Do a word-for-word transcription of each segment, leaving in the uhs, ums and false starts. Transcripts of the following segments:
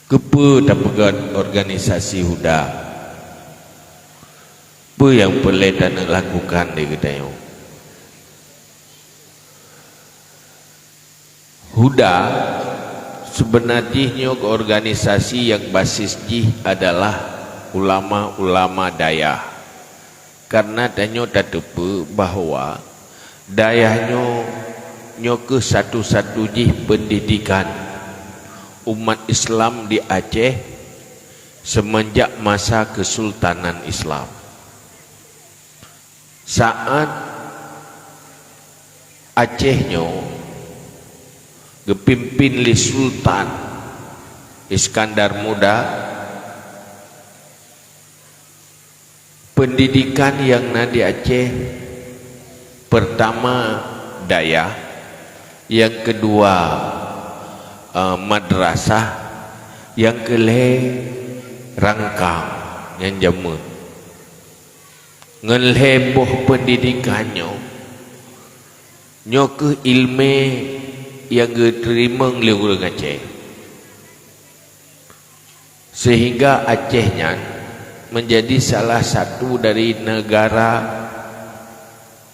Keupeue tapeugét organisasi HUDA? Peue nyang peureulée taneuk lakukan di geutanyoe? HUDA seubeuna jih nyoe organisasi nyang basis jih adalah ulama-ulama dayah. Kareuna tanyoe tateupeue bahwa dayah nyoe, nyoe kheueh satu-satu jih peundidikan umat Islam di Aceh seumeunjak masa keusultanan Islam. Saat Aceh nyoe geupimpin lé Sultan Iskandar Muda, peundidikan nyang na di Aceh, peurtama dayah, nyang keudua, eh, madrasah, nyang keulhée rangkang nyang jameun. Ngon lhée boh peundidikan nyoe, nyoe kheueh iéleumé nyang geuteurimong lé ureuëng Aceh. Seuhingga Aceh nyan meunjadi salah satu dari neugara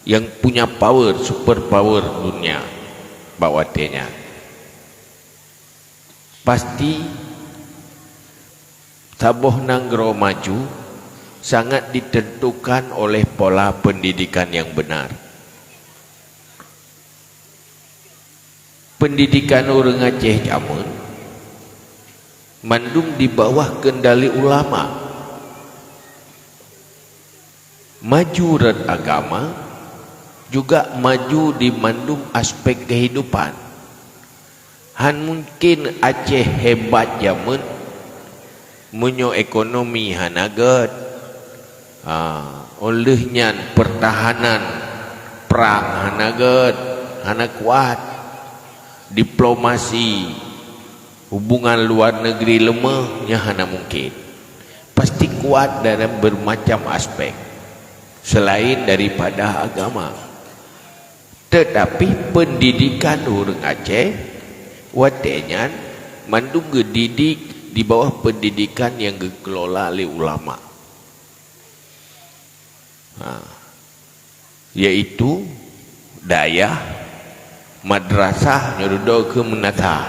nyang punya power, super power dunia bak watée nyan. Pasti, saboh nanggroe maju sangat ditentukan oleh pola peundidikan nyang beunar. Peundidikan ureuëng Aceh jameun mandum di bawah keundali ulama. Maju rot agama, juga maju di mandum aspek keuhidupan. Hán mungken Aceh hebat jameun meunyoe ekonomi hana gét, ha, óh lheueh nyan peurtahanan prang hana gét, hana kuat, diplomasi, hubungan luar negeri leumah, nyan hana mungken. Pasti kuat dalam bermacam aspek selain daripada agama. Teutapi peundidikan ureuëng Aceh watée nyan mandum geudidik di bawah peundidikan nyang geukelola lé ulama. Ha. Yaitu dayah, madrasah, nyoe dudoe keu meunasah.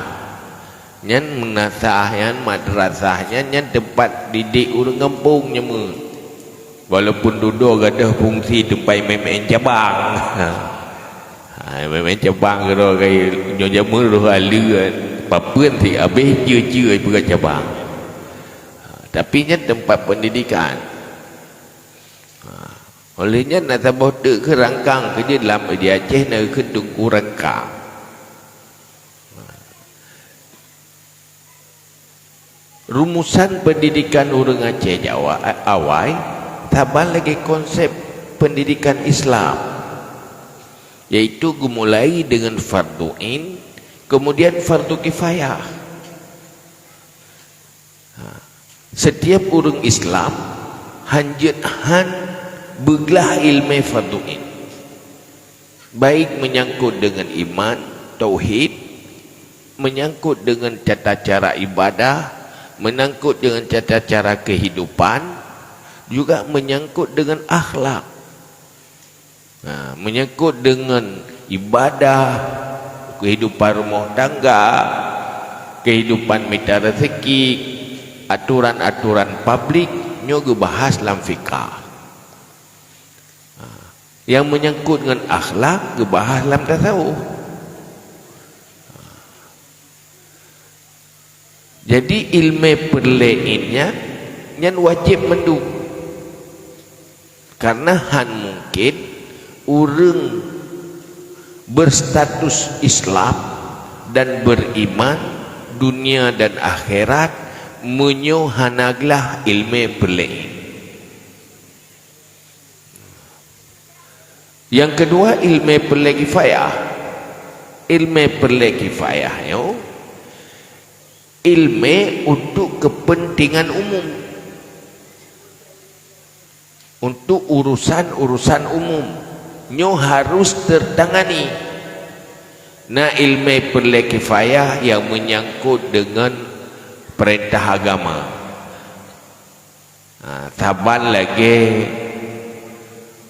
Nyan meunasah nyan, madrasah nyan, nyan teumpat didik ureuëng gampông nyoe meuh. Walaupun dudoe gadôh fungsi teumpat meu'en cabang. Ha, meu'en cabang keudroe kai nyoe jameun roh aleue, papeuen si abéh jeuet-jeuet peugah cabang. Ha, tapi nyan teumpat peundidikan. Ha, óh lheueh nyan na saboh teuk keu rangkang keujeuet lam di Aceh na keu Teungku Rangkang. Rumusan peundidikan ureuëng Aceh Jawa, a-, awai, saban lagée konsep peundidikan Islam, yaitu geumulai deungon fardu ain, keumudian fardu kifayah. Ha. Setiap ureuëng Islam hanjeuet hán beuglah iéleumé fardu ain, baik meunyangkot deungon iman, tauhid, meunyangkot deungon tata cara ibadah, meunyangkot deungon tata cara keuhidupan, juga meunyangkot deungon akhlak. Nah, meunyangkot deungon ibadah, keuhidupan rumoh tangga, keuhidupan mita raseuki, atoran-atoran publik nyoe geubahas lam fikah. Nah, nyang meunyangkot ngon akhlak geubahas lam tasawuf. Jadi, iéleumé peureulée nyan, nyan wajéb mandum. Kareuna hán mungken ureuëng berstatus Islam dan beriman dunia dan akhirat meunyoe hana glah iéleumé peureulée. Nyang keudua, iéleumé peureulée kifayah. Iéleumé peureulée kifayah nyoe iéleumé untuk keupeuntengan umum, untuk urusan-urusan umum nyoe harus teutangani. Na iéleumé peureulée kifayah nyang meunyangkot deungon peurintah agama. Ha, saban lagée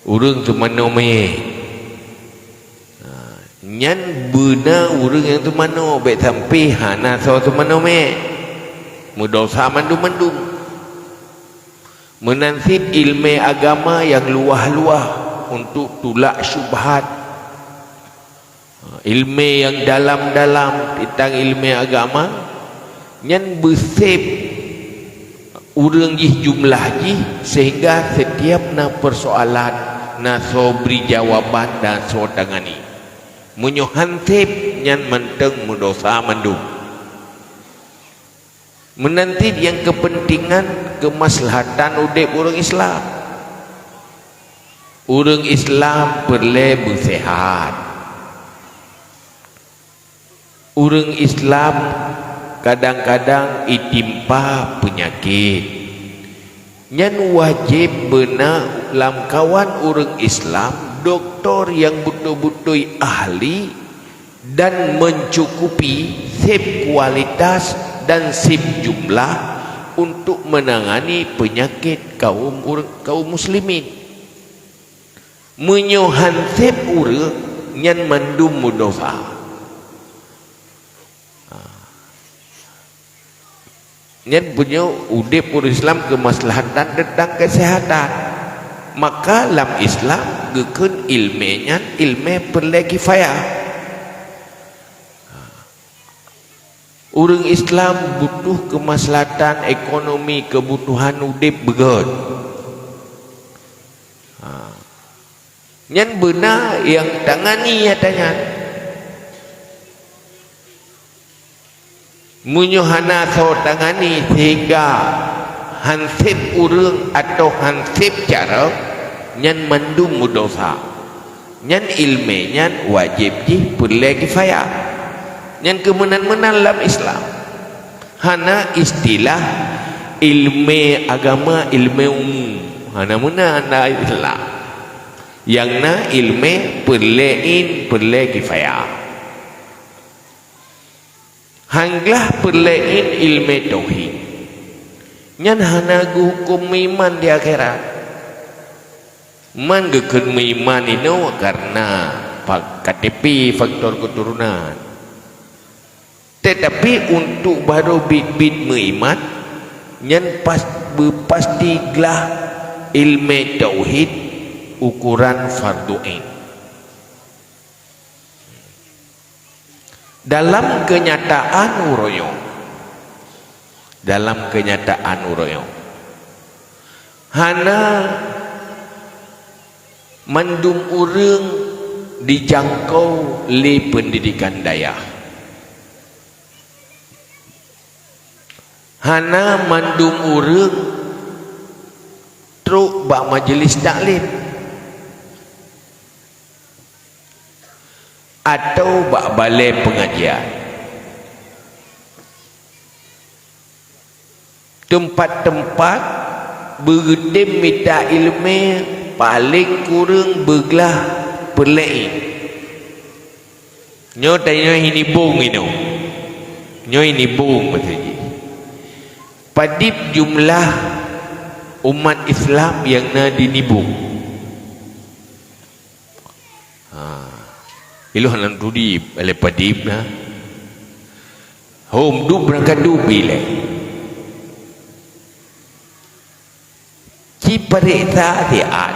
ureuëng teumanoe miet. Ha, nyan beuna ureuëng nyang teumanoe, bék sampai hana soe teumanoe miet. Meudosa mandum-mandum. Meunan cit iéleumé agama nyang luwah-luwah untuk tulak syubhat. Iéleumé nyang dalam-dalam teuntang iéleumé agama nyan beuseb ureuëng jih jumlah jih, sehingga setiap na persoalan, na soe bri jawaban dan soe tangani. Meunyoe han seb, nyan mantong meudosa mandum. Meunan cit nyang keupeuntengan keumaslahatan udeb ureuëng Islam. Ureuëng Islam peureulée beuseuhat. Ureuëng Islam kadang-kadang itimpa peunyakét. Nyan wajéb beuna lamkawan ureuëng Islam dokto nyang beutôi-beutôi ahli dan mencukupi seb kualitas dan seb jumlah untuk menangani peunyakét kaum ureuëng, kaum muslimin. Meunyoe han seb ureuëng, nyan mandum meudosa. Nyan meunyoe udeb ureuëng Islam keumaslahatan teuntang keuseuhatan. Maka lam Islam geukheun iéleumé nyan iéleumé peureulée kifayah. Ureuëng Islam butuh keumaslahatan ekonomi, keubutuhan udeb beugét. Ha. Nyan beuna nyang tangani nyata nyan. Meunyoe hana soe tangani sehingga han seb ureuëng atawa han seb carông, nyan mandum meudosa. Nyan iéleumé nyan wajéb jih peureulée kifayah. Nyan keuh meunan-meunan lam Islam. Hana istilah iéleumé agama, iéleumé umum. Hana meunan, hana istilah. Nyang na iéleumé peureulée ain, peureulée kifayah. Han glah peureulée ain iéleumé tauhid. Nyan hana geuhuköm meuiman di akhirat. Man geukheun meuiman inoe kareuna fa-, K T P, faktor keuturonan. Teutapi untuk barô biet-biet meuiman, nyan pas-, beupasti glah iéleumé tauhid ukoran fardhu ain. Dalam keunyataan uroe nyoe, dalam keunyataan uroe nyoe, hana mandum ureuëng dijangkau lé peundidikan dayah. Hana mandum ureuëng trok bak majeulis taklim. Atau bak balée peungajian. Teumpat-teumpat beutem mita iéleumé paleng kureueng beuglah peureulée ain. Nyoe tanyoe hi Nibong inoe. Nyoe hi Nibong bahasa jih. Padub jumlah umat Islam nyang na di Nibong? Ha. Ilôn hana tudeb, lé padub na. Hom dub beurangkat dub ilée. Ci pareksa siat,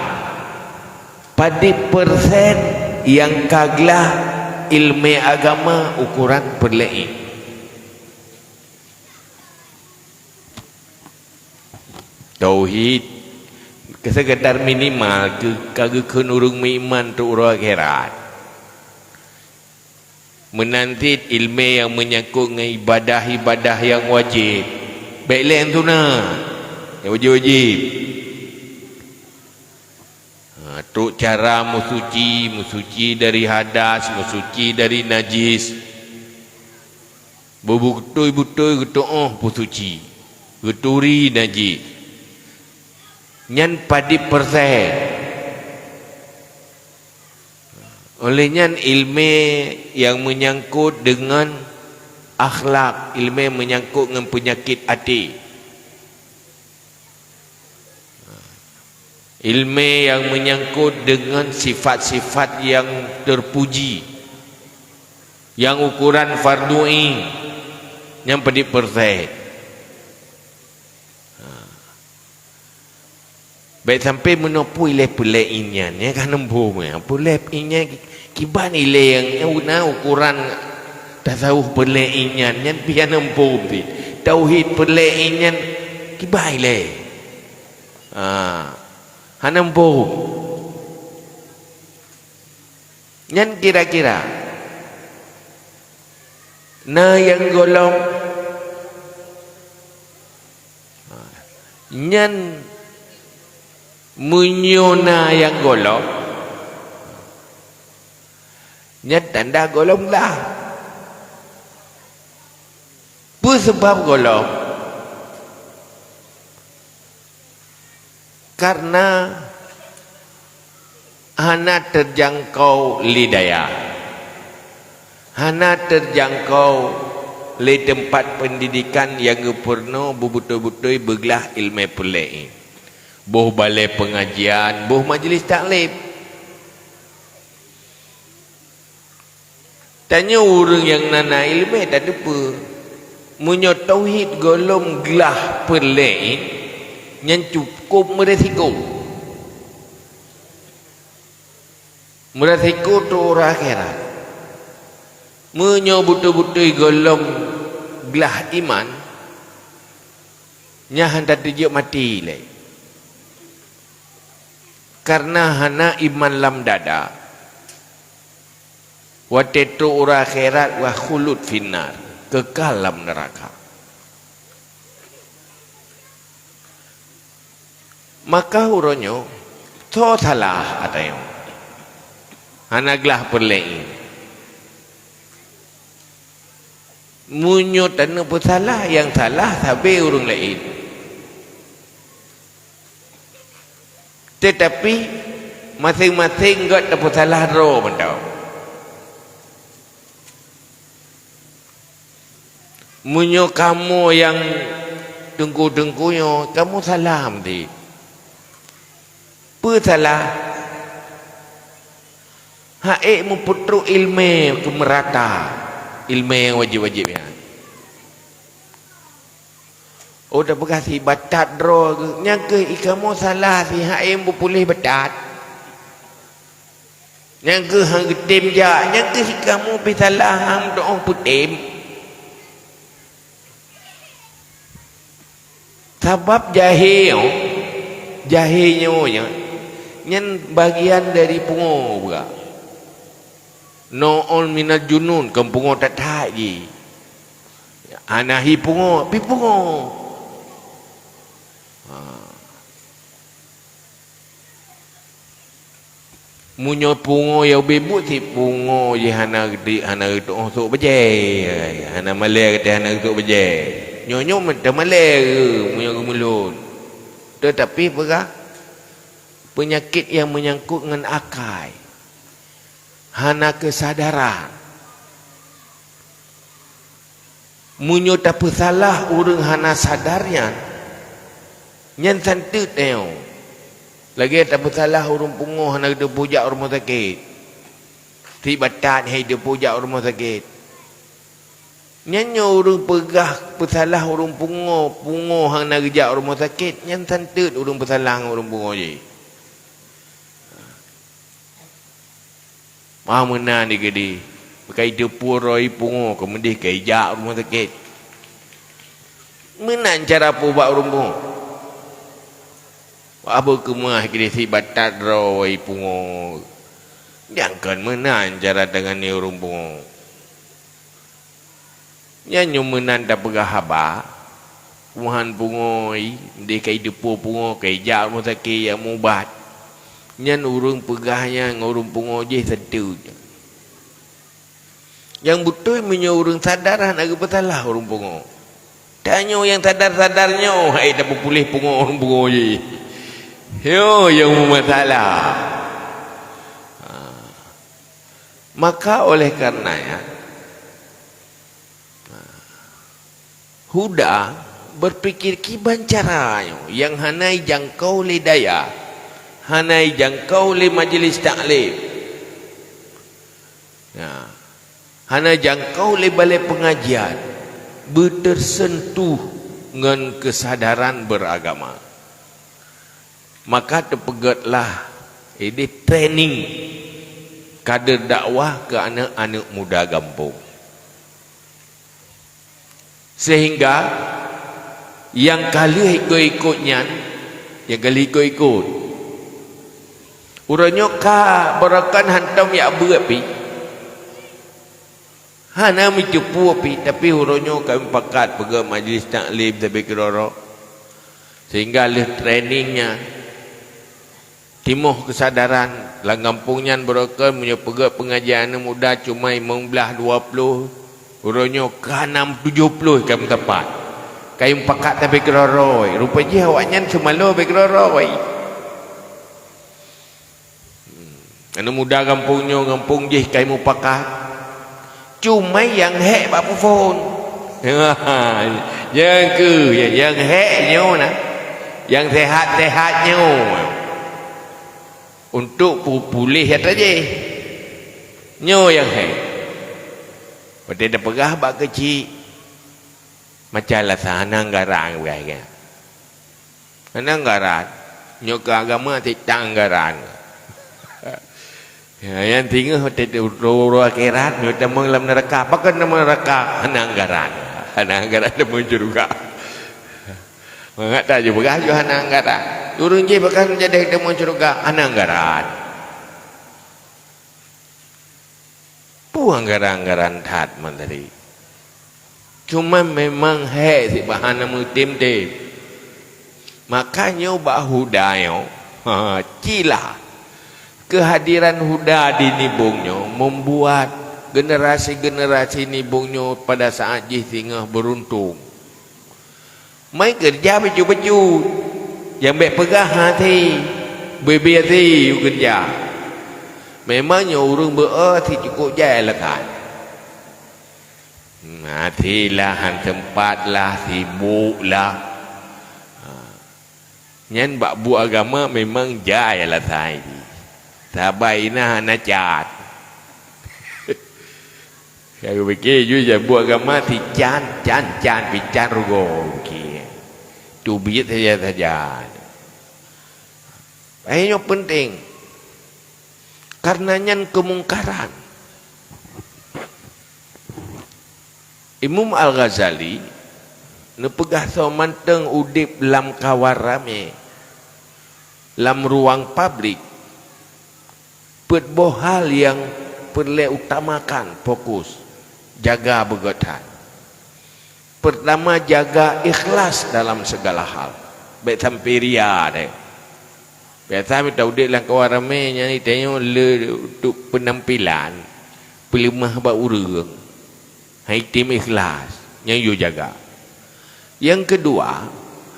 padub persen nyang ka glah iéleumé agama ukoran peureulée ain. Tauhid, keuseukadar minimal keu-, ka geukheun ureuëng meuiman trok uroe akhirat. Meunan cit iéleumé nyang meunyangkot ngon ibadah-ibadah nyang wajéb. Bék lé nyang sunat, nyang wajéb-wajéb. Ha, trok cara meusuci, meusuci dari hadas, meusuci dari najis. Beubeutôi-beutôi geutuoh peusuci, geuturi najis. Nyan padub persen. Óh lheueh nyan iéleumé nyang meunyangkot deungon Akhlak, ilmu meunyangkot ngon peunyakét até. Ilmu nyang meunyangkot deungon sifat-sifat nyang teupuji, nyang ukoran fardu ain, nyang padum persen. Bék sampoe meunoe peureulée peulée inan, nyan ka neumbong ya. Peulée inan kiban ilée nyang na ukoran tasawuf peulée inan, nyan pih hana muphom pih. Tauhid peulée inan kiban ilée. Ha, hana muphom. Nyan kira-kira na nyang gohlom. Nyan meunyoe na nyang gohlom, nyan tanda gohlom glah. Peue sabab gohlom? Karena hana teujangkau lé dayah, hana teujangkau lé teumpat peundidikan nyang geupeurunoe beubeutôi-beutôi beuglah ilmu peulée. Boh balée peungajian, boh majelis taklim. Tanyoe ureuëng nyang na, na iéleumé tateupeue, meunyoe tauhid gohlom glah peulée, nyan cukôp meuresiko. Meuresiko trok uroe akhirat. Meunyoe beutôi-beutôi gohlom glah iman, nyan hana teujeuet maté lé. Kareuna hana iman lam dada, watée trok uroe akhirat, wa khulud finnar, keukal lam neuraka. Maka uroe nyoe, soe salah ata nyoe? Hana glah peulée. Meunyoe taneuk peusalah, nyang salah sabe ureuëng laén. Teutapi, maséng-maséng gét tapeusalah droe mantong. Meunyoe kamoe nyang teungku-teungku nyoe, kamoe salah meuti. Peue salah? Hana mupeutrok iéleumé keu meurata, iéleumé nyang wajéb-wajéb nyan. Oh, tapeugah sibatat droe geuh, nyan keuh i kamoe salah si hana mupeupuléh batat. Nyan keuh han geutem jak, nyan keuh si kamoe pih salah han meutuoh peutem. Sabab jahé nyoe, jahé nyoe nyan, nyan bagian dari pungoe buka. Nau'un minal junun, kon pungoe that-that jih. Hana hi pungoe, pih pungoe. Ha. Meunyoe pungoe nyang ubé buet, si pungoe jih hana geuti-, hana geutuoh sôk bajée, hana malée geuti hana geusôk bajée. Nyoe-nyoe meuteumé malée geuh meunyoe geumeulôn. Teutapi peugah, peunyakét nyang meunyangkot ngon akai, hana keusadaran. Meunyoe tapeusalah ureuëng hana sadar nyan, nyan santeut nyoe. Lagée tapeusalah ureuëng pungoe hana geuteupeue jak u rumoh sakét. Sibatat hai teupeue jak u rumoh sakét. Nyan nyoe ureuëng peugah peusalah ureuëng pungoe, pungoe hana geujak u rumoh sakét, nyan santeut ureuëng peusalah ngon ureuëng pungoe jih. Mah meunan di keudeh, beukai teupeue droe pungoe, keumudian kai jak rumoh sakét. Meunan cara peue bak ureuëng pungoe. Wah beukeumah keudeh sibatat droe pungoe. Nyang kon meunan cara tangani ureuëng pungoe. Nyan nyoe meunan tapeugah haba, kumahan pungoe, deh kai teupeue pungoe, kai jak rumoh sakét nyang mubat. Nyan ureuëng peugah nyan ngon ureuëng pungoe jih santeut. Nyang beutôi meunyoe ureuëng sadar hana geupeusalah ureuëng pungoe. Tanyoe nyang sadar-sadar nyoe hai tapeupuléh pungoe ureuëng pungoe jih. Nyoe nyang meumasalah. Ha. Maka oleh kareuna nyan, ha, Huda berpikir kiban cara nyoe nyang hana jangkau lé dayah, hana jangkau lé majlis taklim. Ya. Hana jangkau lé balai pengajian, beuteurseuntuh ngon keusadaran beuragama. Maka teupeugét lah idéh training kader dakwah keu aneuëk-aneuëk muda gampông. Sehingga nyang ka lheueh ikot-ikot nyan, nyang ka lheueh ikot-ikot. Uroe nyoe ka barokon hantom jak beuet pih. Hana meucupu pih, tapi uroe nyoe ka mupakat peugét majlis taklim sabe keudroe-droe. Sehingga lheueh training nyan, timoh keusadaran lam gampông nyan barokon meunyoe peugét pengajian aneuëk muda cuma limong blaih dua ploh, uroe nyoe ka nam tujoh ploh ka meusapat. Ka mupakat sabe keudroe-droe. Rupa jih awaknyan seumalo sabe keudroe-droe. Aneuëk muda gampông nyoe gampông jih ka mupakat. Cuma nyang hék bak peuphon. Nyang keuh, nyang hék nyoe na. Nyang sehat-sehat nyoe. Untuk pu-, puléh atra jih. Nyoe nyang hék. Watée tapeugah bak keuchik, macam alasan hana anggaran peugah nyan. Hana anggaran. Nyoe keu agama cit tan anggaran. Ya, nyang singoh watée uroe akhirat, nyoe tamong lam neuraka. Pakon tamong neuraka? Hana anggaran. Hana anggaran tamong syeuruga. Mangat that jipeugah jih hana anggaran. Ureuëng jih pakon jadi tamong syeuruga? Hana anggaran. Peue anggaran-anggaran that mantri. Cuma memang hék sibahana meutem-tem. Maka nyoe bak Huda nyoe, ha, cilah. Keuhadiran Huda di Nibong nyoe membuat generasi-generasi Nibong nyoe pada saat jih singoh beruntung. Mai keureuja bacut-bacut. Nyang bék peugah hase, beu-beu hase u keureuja. Memang nyoe ureuëng beu-o si cukôp jai alasan. Hase lah, han sempat lah, sibuk lah. Ha. Nyan bak buet agama memang jai alasan jih. Sabai na hana cat. Nyang geupiké ju jak buet agama si can, can, can, pih can rugoe geupiké. Teubiet saja-saja. Eh, nyoe penting. Karena nyan keumungkaran. Imam Al-Ghazali neupeugah soe mantong udeb lam kawan ramé, lam ruang publik, peuet boh hal nyang peureulée utamakan fokus, jaga beugét that. Pertama, jaga ikhlas dalam segala hal. Bék sampai ria deh. Biasa mita udeb lam kawan ramé nyan, tanyoe le untuk penampilan, peuleumah bak ureuëng. Hai tem ikhlas, nyan yue jaga. Yang kedua,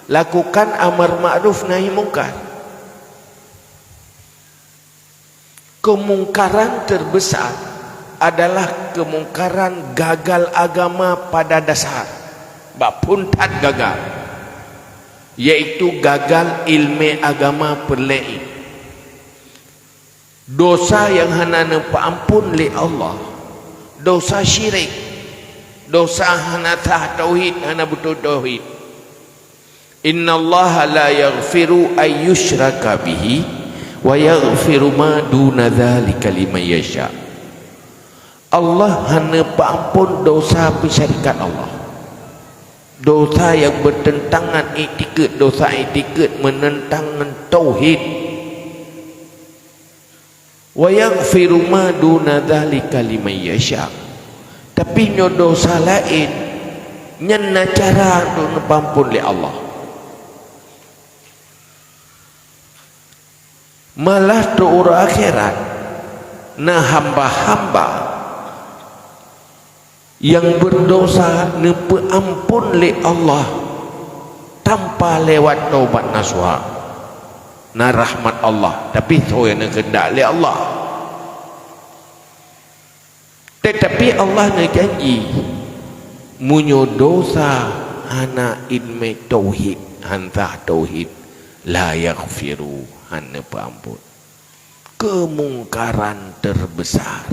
lakukan amar ma'ruf nahi mungkar. Kemungkaran terbesar adalah kemungkaran gagal agama pada dasar, bak phon that gagal, yaitu gagal ilmu agama peureulée. Dosa nyang hana neupeuampon lé Allah, dosa syirik, dosa hana sah tauhid, hana beutôi tauhid. Innallaha la yaghfiru an yusyraka bihi wa yaghfiru ma duna dzalika liman yasha. Allah hana peuampon dosa peusyarikat Allah. Dosa nyang beuteuntangan iktikeuet, dosa iktikeuet meunentang ngon tauhid. Wa yaghfiru ma duna dzalika liman yasha. Tapi nyoe dosa laén, nyan na cara untuk neupeuampon lé Allah. Malah di uroe akhirat, na hamba-hamba nyang beurdosa neupeuampon lé Allah tanpa lewat taubat nasuha. Na rahmat Allah, tapi soe nyang neukheundak lé Allah. Teutapi Allah neujanji, meunyoe dosa hana iéleumé tauhid, han sah tauhid, la yaghfiru, hana peuampon. Keumungkaran terbesar.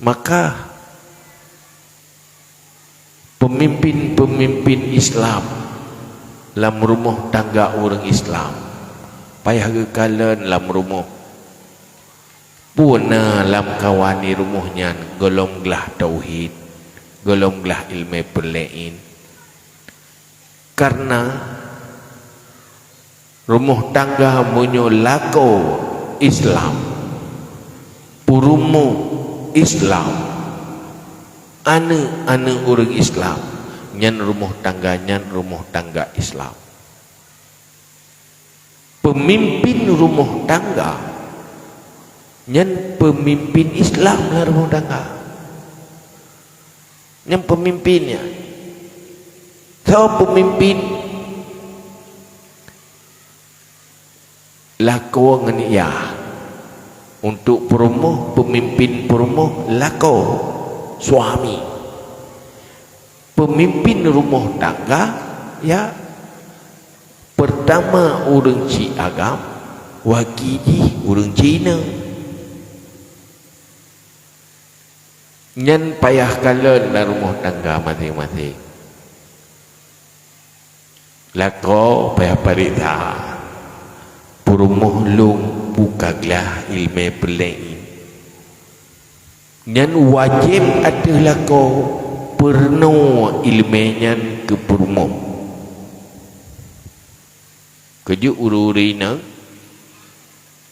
Maka, peumimpin-peumimpin Islam lam rumoh tangga ureuëng Islam payah geukalon lam rumoh. Peue na lam kawan di rumoh nyan gohlom glah tauhid, gohlom glah iéleumé peuleuén. Karena rumoh tangga meunyoe lakoe Islam, peurumoh Islam, aneuëk-aneuëk ureuëng Islam, nyan rumoh tangga nyan rumoh tangga Islam. Peumimpin rumoh tangga nyan peumimpin Islam lam rumoh tangga. Nyan peumimpin nyan. Soe peumimpin? Lakoe ngon yah. Untuk peurumoh, peumimpin peurumoh lakoe, suami. Peumimpin rumoh tangga, ya, peurtama ureuëng cit agam, waki jih ureuëng cit inong. Nyan payah kalon lam rumoh tangga maséng-maséng. Lakoe payah pareksa, peurumoh lôn peue ka glah iéleumé peuleuén. Nyan wajéb ateueh lakoe peurunoe iéleumé nyan keu peurumoh. Keujeuet ureuëng-ureuëng inong,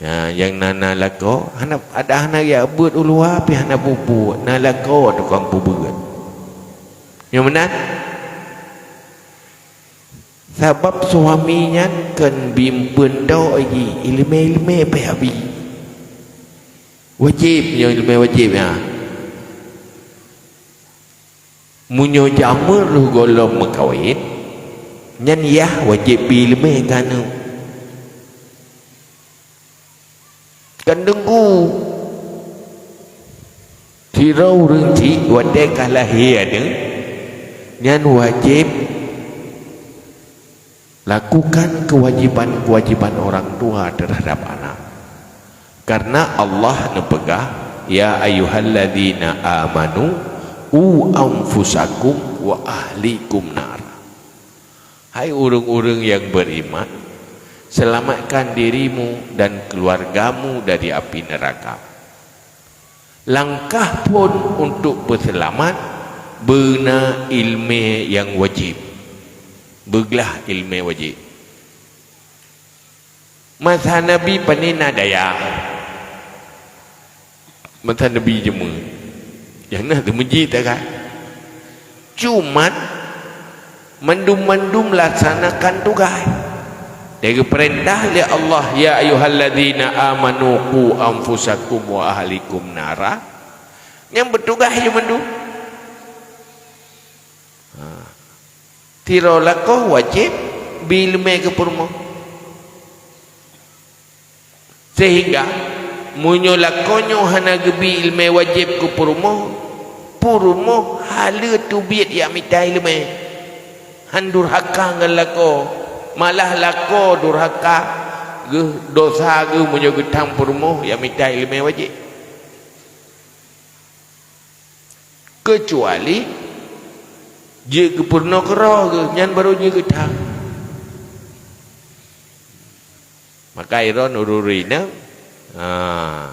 na nyang na, na lakoe, hana, ada hana jak beuet u luwa pih hana peubuet, na lakoe tukang peubeuet. Nyoe meunan? Sabab suami nyan kon bi eumpeuen tok jih, iéleumé-iéleumé payah bi. Wajéb nyoe, iéleumé wajéb nyan. Meunyoe jamén lheueh gohlom meukawen, nyan yah wajéb bi iéleumé keu aneuëk. Kan teungku, sidroe ureuëng cit watée ka lahé aneuëk, nyan wajéb lakukan kewajiban-kewajiban orang tua terhadap anak. Karena Allah neupeugah, "Ya ayyuhalladzina amanu, qu anfusakum wa ahlikum nara." Hai ureuëng-ureuëng nyang beriman, selamatkan dirimu dan keluargamu dari api neraka. Langkah phon untuk peuseulamat, beuna iéleumé nyang wajéb. Beuglah iéleumé wajéb. Masa Nabi pane na dayah. Masa Nabi jeumeun. Nyang na teumeujid takai. Cuman, mandum-mandum laksanakan tugaih. Geupeurintah lé Allah, "Ya ayyuhalladzina amanu qu anfusakum wa ahlikum nara." Nyang beutugaih jih mandum. Ha. Sidroe lakoe wajéb bi iéleumé keu peurumoh. Sehingga, meunyoe lakoe nyoe hana geubi iéleumé wajéb keu peurumoh, peurumoh haleue teubiet jak mita iéleumé. Han durhaka ngon lakoe, malah lakoe durhaka geuh, dosa geuh meunyoe geuthang peurumoh jak mita iéleumé wajéb. Keucuali jeuet geupeurunoe keudroe geuh, nyan barô jeuet geuthang. Maka iron ureuëng inong, ha,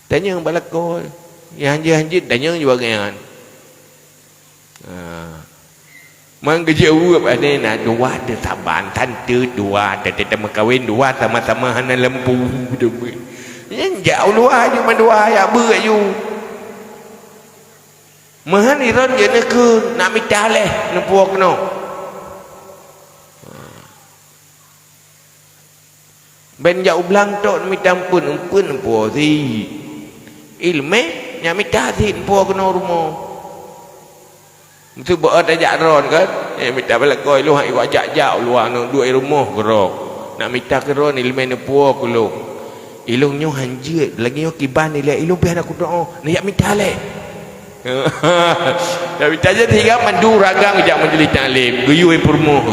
tanyong bak lakoe, nyang hanjeuet-hanjeuet tanyong jih bak gobnyan. Ha. Man geujak uruek aneuk na dua teusaban, tan teut dua, teuteumeukawen dua sama-sama hana lampu. Nyan jak u luwa ju mandua jak beuet ju. Meuhan iron jeuet neukheun, nak mita lé neupuwoe keunoe. Ben jak u blang tok mita eumpeuen, eumpeuen puwoe sit. Iéleumé nyak mita sit puwoe keunoe rumoh. Meuseuboh tajak ron kan, eh, mita bak lakoe ilong hak iwak jak-jak u luwa nyoe duek i rumoh keudroe. Nak mita keu ron iéleumé neupuwoe keu lôn. Ilong nyoe han jeuet, lagée nyoe kiban ilée ilong pih hana kudoe, neujak mita lé. Tapi tajak tiga mandu ragam jak majlis taklim, geuyue peurumoh.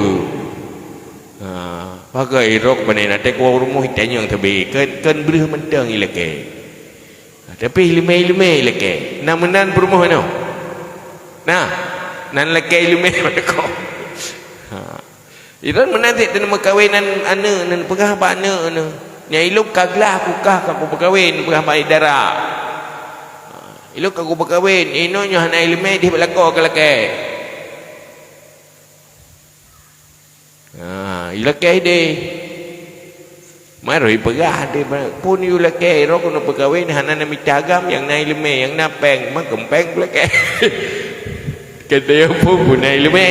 Ha, pakai rok bani nanti ku rumoh tanyong tebe kan kan breuh mentang ilakée. Ha, tapi ileumé-ileumé ilakée. Nan meunan peurumoh nyoe. Nah, nan lakée ileumé meunan. Ha. Iran meunan cit teuma meukawen nan aneuk nan peugah bak aneuk nyoe. Nyan ilok ka glah kukah ka kupeukawen peugah bak idara. Ilok ka kupeukawen, inoe nyoe hana ileumé dih bak lakoe ka lakée. Ha, ilakée deh. Maroi peugah deh, pun yue lakée roh keuneuk peukawen hana na mita agam nyang na ileumé, nyang na péng, meukeum péng peulakée. Kata nyang pun pun na ileumé.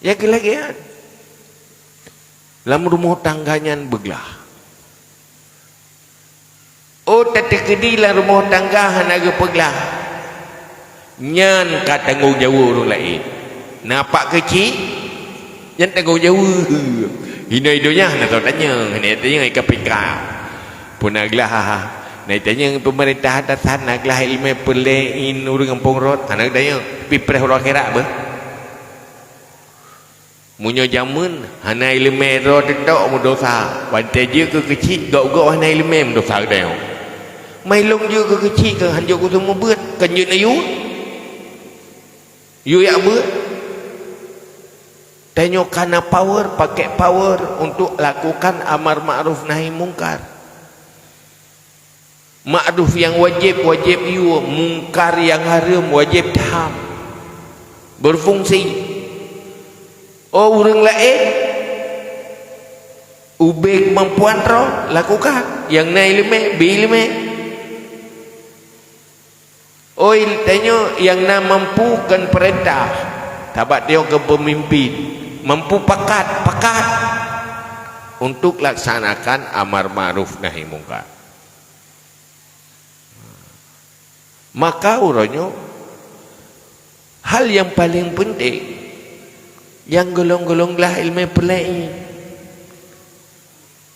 Ya keu lagée nyan. Lam rumoh tangga nyan beuglah. Oh, tateukeudi lam rumoh tangga hana geupeuglah, nyan ka tanggong jaweueb ureuëng laén. Na pak keuchik, nyan tanggong jaweueb. Hinoe donya hana tao tanyong, hana tanyong ka P K. Pun na glah, na tanyong peumeurintah atasan, na glah ileumé peureulée in ureuëng gampông rot, hana tanyong, pi preh uroe akhirat beuh. Meunyoe jameun hana ileumé droe teutok meudosa, watée jeuet keu keuchik gok-gok hana ileumé meudosa geutanyoe. Mai lôn jeuet keu keuchik keu hanjeuet keu seumeubeuet kan jeuet na yue. Yue jak beuet. Tanyoe kana power, pakai power untuk lakukan amar ma'ruf nahi mungkar. Ma'ruf nyang wajéb, wajéb yue, mungkar nyang hareuem, wajéb taham. Berfungsi. Oh, ureuëng laén, ubé keumampuan droe, lakukan. Nyang na ileumé, bi ileumé. Oi, tanyoe nyang na mampu kon peurintah, sabat tanyoe kon peumimpin, mampu pakat, pakat untuk laksanakan amar ma'ruf nahi mungkar. Maka uroe nyoe, hal nyang paleng peunteng, nyang golom-golom glah ileumé peureulée.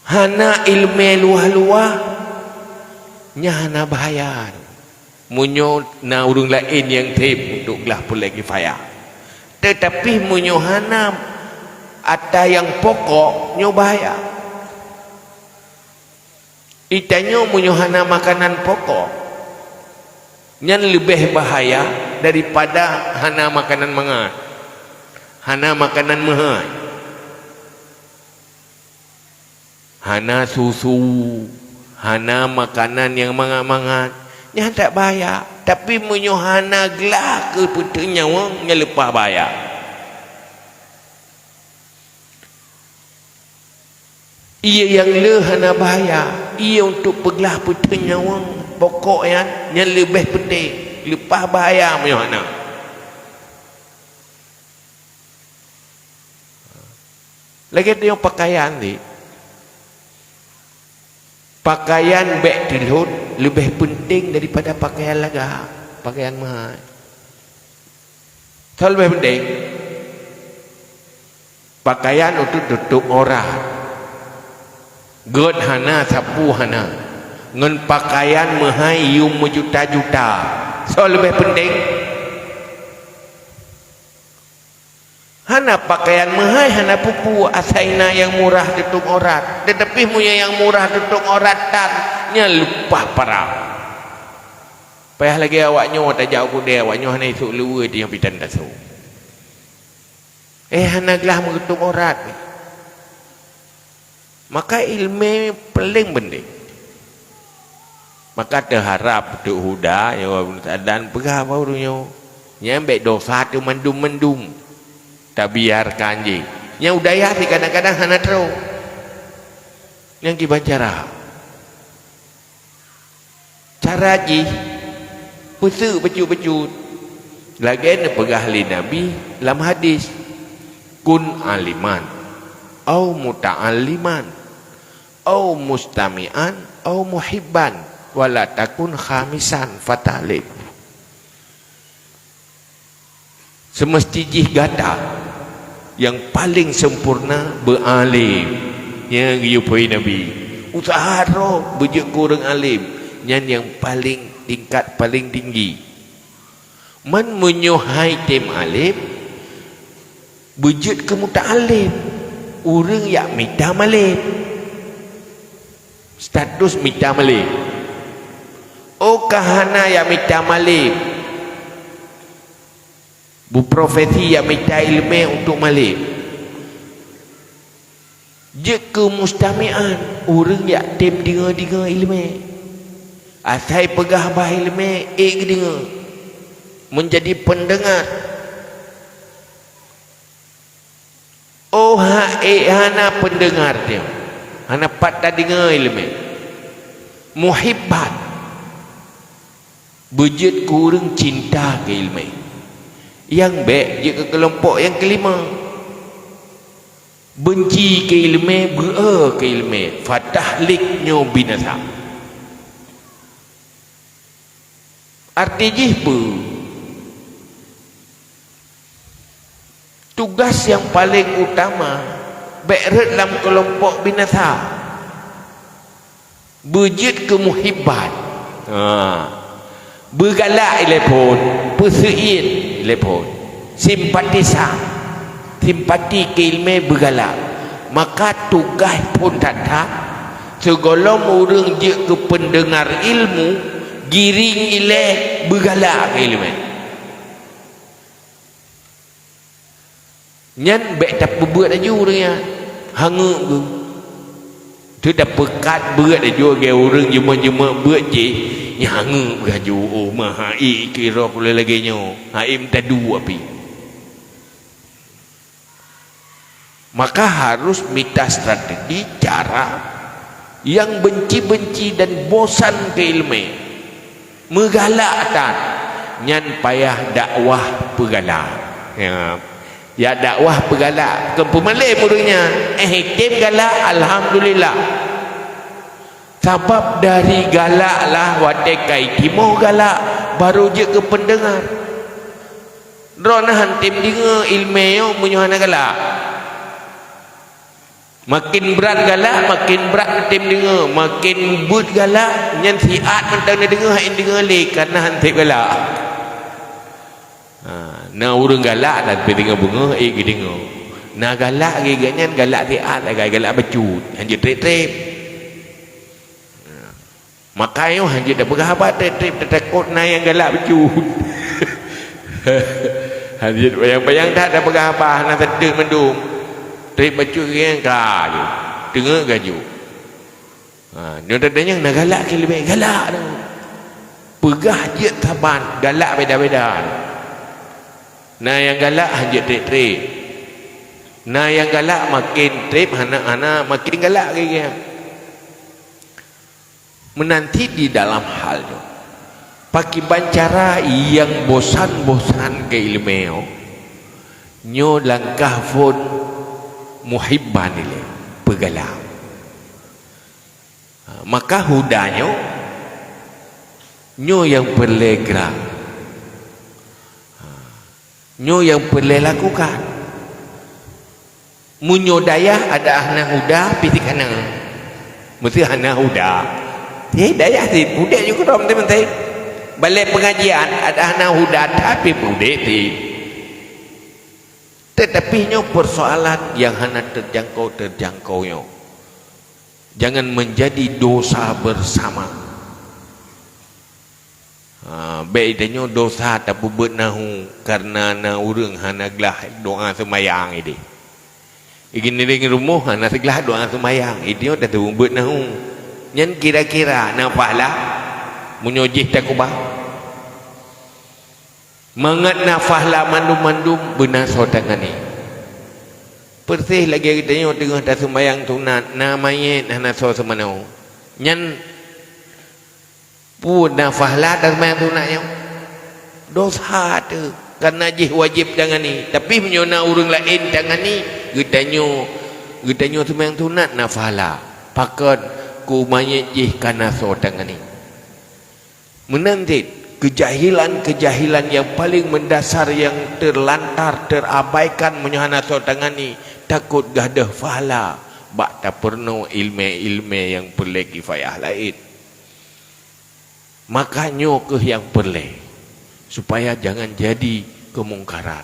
Hana ileumé luwah-luwah, nyan hana bahaya. Meunyoe na ureuëng laén nyang tem untuk glah peureulée kifayah. Teutapi meunyoe hana atra nyang pokok, nyoe bahaya. Geutanyoe meunyoe hana makanan pokok, nyan leubeh bahaya daripada hana makanan mangat, hana makanan meuhai, hana susu, hana makanan nyang mangat-mangat, nyan that bahaya. Tapi meunyoe hana glah keu peuteun nyawöng, nyan leupah bahaya. Ié nyang le hana bahaya, ié untuk peuglah peuteun nyawöng, pokok nyan, nyan leubeh peunteng, leupah bahaya meunyoe hana. Lagée tanyoe pakaian, di. Pakaian bék teulhot leubeh peunteng daripada pakaian lagak, pakaian meuhai. Soe leubeh peunteng? Pakaian untuk tutôp aurat. Gét hana, sapeue hana. Ngon pakaian meuhai yum meujuta-juta. Soe leubeh peunteng? Hana pakaian meuhai, hana peue-peue, asai na nyang murah tutôp aurat. Teutapi meunyoe nyang murah tutôp aurat tan, nyan leupah parah. Payah lagée awak nyoe tajak u keudée, awak nyoe hana isôk luweue teuh nyang pitan tasôk. Eh, hana glah meututôp aurat. Maka ileumé paleng peunteng. Maka teuharab Teungku Huda nyang Adan peugah bak ureuëng nyoe, nyan bék dosa teuh mandum-mandum tabiarkan jih. Nyang u dayah cit kadang-kadang hana troh. Nyan kiban cara. Cara jih, peuseuek bacut-bacut. Lagée neupeugah lé Nabi lam hadis, "Kun aliman, au muta'alliman, au mustami'an, au muhibban, wala takun khamisan fatalib." Seumeusti jih gata nyang paleng sempurna beualém. Nyang geuyue peue Nabi, useuha droe beujeuet keu ureuëng além. Nyan nyang paleng, tingkat paleng tinggi. Man meunyoe hai tem além, beujeuet keu muta'além, ureuëng jak mita malém. Status mita malém. Oh ka hana jak mita malém, beuprofesi jak mita iéleumé untuk malém. Jeuet keu mustami'an, ureuëng jak tem deungoe-deungoe iéleumé. Asai peugah bah iéleumé, ék geudeungoe. Meunjadi peundeungar. Oh, ha, ék hana peundeungar teuh. Hana pat tadeungoe iéleumé. Muhibban. Beujeuet keu ureuëng cinta keu iéleumé. Nyang bék jeuet keu keulompok nyang keulima. Beunci keu iéleumé, beu-e keu iéleumé, fatahlik nyoe binasa. Arti jih peue? Tugaih nyang paleng utama, bék rhot lam keulompok binasa. Beujeuet keu muhibban. Ha. Beugalak ilée phon, peuseuit ilée phon. Simpatisan, simpati keu iéleumé beugalak. Maka tugaih phon that-that, sigohlom ureuëng jeuet keu peundeungar ilmu, giring ilée beugalak keu iéleumé. Nyan bék tapeubeuet laju ureuëng nyan, hangeut geuh. Teuh tapeukat beuet laju lagée ureuëng jeumeuk-jeumeuk beuet jih, nyan hangeut geuh laju, oh, ma hai kira pula lagée nyoe, hai meutadu api. Maka harus mita strategi cara nyang beunci-beunci dan bosan keu iéleumé. Meugalak that, nyan payah dakwah peugalak. Ya. Ya dakwah peugalak, keu peumalém ureuëng nyan. Eh, tem galak, alhamdulillah. Sabab dari galak lah watée ka itimoh galak, baru jeuet keu peundeungar. Droeneuh han tem deungoe iéleumé nyoe meunyoe hana galak. Makin brat galak, makin brat tem deungoe. Makin beuet galak, nyan siat mantong neudeungoe, han deungoe lé, kareuna han sép galak. Ha, na ureuëng galak, tapi deungoe beungoh, ék geudeungoe. Na galak, geuh nyan galak siat, galak bacut, han jeuet trép-trép. Maka nyoe han jeuet tapeugah haba trép-trép, tatakot na nyang galak bacut. Han jeuet bayang-bayang that tapeugah haba, hana sateuk mandum. Trép bacut nyan ka laju. Teungeut gaju. Ha, nyoe tanda nyang na galak keu iéleumé, galak tu. Peugah jeuet saban, galak beda-beda. Na nyang galak han jeuet trép-trép. Na nyang galak makin trép, hana, hana makin galak lagée nyan. Meunan cit di dalam hal nyoe. Pakiban cara nyang bosan-bosan keu iéleumé nyoe, nyoe langkah phon muhibban ilée, peugalak. Ha, maka huda nyoe, nyoe nyang peureulée grak. Ha, nyoe nyang peureulée lakukan. Meunyoe dayah ada hana huda, pih hana. Meusti hana huda. Eh, dayah cit, udeb ju keudroe teuh meusti. Balée peungajian ada hana huda, tapi udeb cit. Tetapi nyoe persoalan nyang hana terjangkau-terjangkau nyoe. Jangan menjadi dosa bersama. Ha, bék tanyoe dosa tapeubuet nahu kareuna na ureuëng hana glah doa seumayang ideh. Igiring rumoh hana seuglah doa seumayang, itanyoe tapeubuet nahu. Nyan kira-kira na pahala meunyoe jih takubah? Mangat na pahala mandum-mandum beuna soe tangani. Persis lagée geutanyoe teungoh taseumayang sunat, na manyét hana soe seumanoe. Nyan peue na pahala taseumayang sunat nyoe? Dosa teuh, kareuna jih wajéb tangani. Tapi meunyoe na ureuëng laén tangani, geutanyoe, geutanyoe seumayang sunat na pahala. Pakon? Keu manyét jih ka na soe tangani. Meunan cit, keujahilan-keujahilan nyang paleng meundasar nyang teulantar, teurabaikan meunyoe hana soe tangani, takot gadôh pahala bak tapeurunoe iéleumé-iéleumé nyang peureulée kifayah laén. Maka nyoe kheueh nyang peureulée, supaya jangan jadi keumungkaran.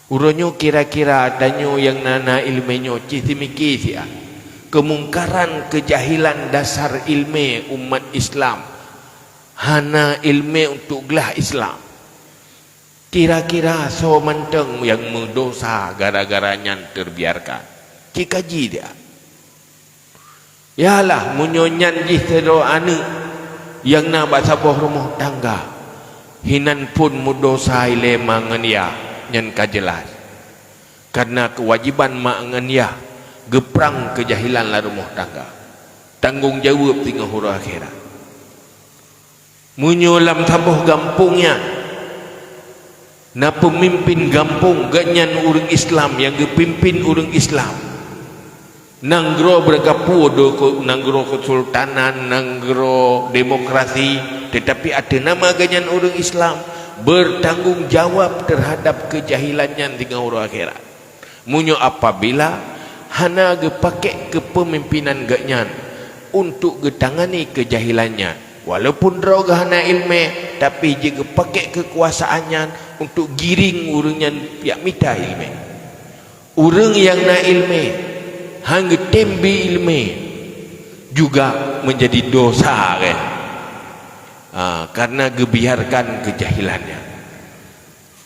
Uroe nyoe kira-kira tanyoe nyang na, na iéleumé nyoe cit simiké siat. Keumungkaran, keujahilan dasar iéleumé umat Islam, hana iéleumé untuk glah Islam. Kira-kira soe mantong nyang meudosa gara-gara nyan teubiarkan? Cikaji dia. Yalah, meunyoe nyan jih sidroe aneuëk nyang na bak saboh rumoh tangga, hinan phon meudosa ilée ma ngon yah, nyan ka jeulaih. Kareuna keuwajéban ma ngon yah geuprang keujahilan lam rumoh tangga, tanggong jaweueb singoh uroe akhirat. Meunyoe lam saboh gampông nyan na peumimpén gampông, gobnyan ureuëng Islam nyang geupimpén ureuëng Islam, nanggroe beureukapu do nanggroe keusultanan, nanggroe demokrasi, teutapi ateueh nama gobnyan ureuëng Islam, beurtanggong jawab teuhadab keujahilan nyan singoh uroe akhirat. Meunyoe apabila hana geupakék keupeumimpinan gobnyan untuk geutangani keujahilan nyan, walaupun droe geuh hana iéleumé, tapi jeuet geupakék keukuasaan nyan untuk giring ureuëng nyan piak mita iéleumé. Ureuëng nyang na iéleumé hán geutem bi iéleumé juga meunjadi dosa, kan? Ah, karena geubiarkan keujahilan nyan.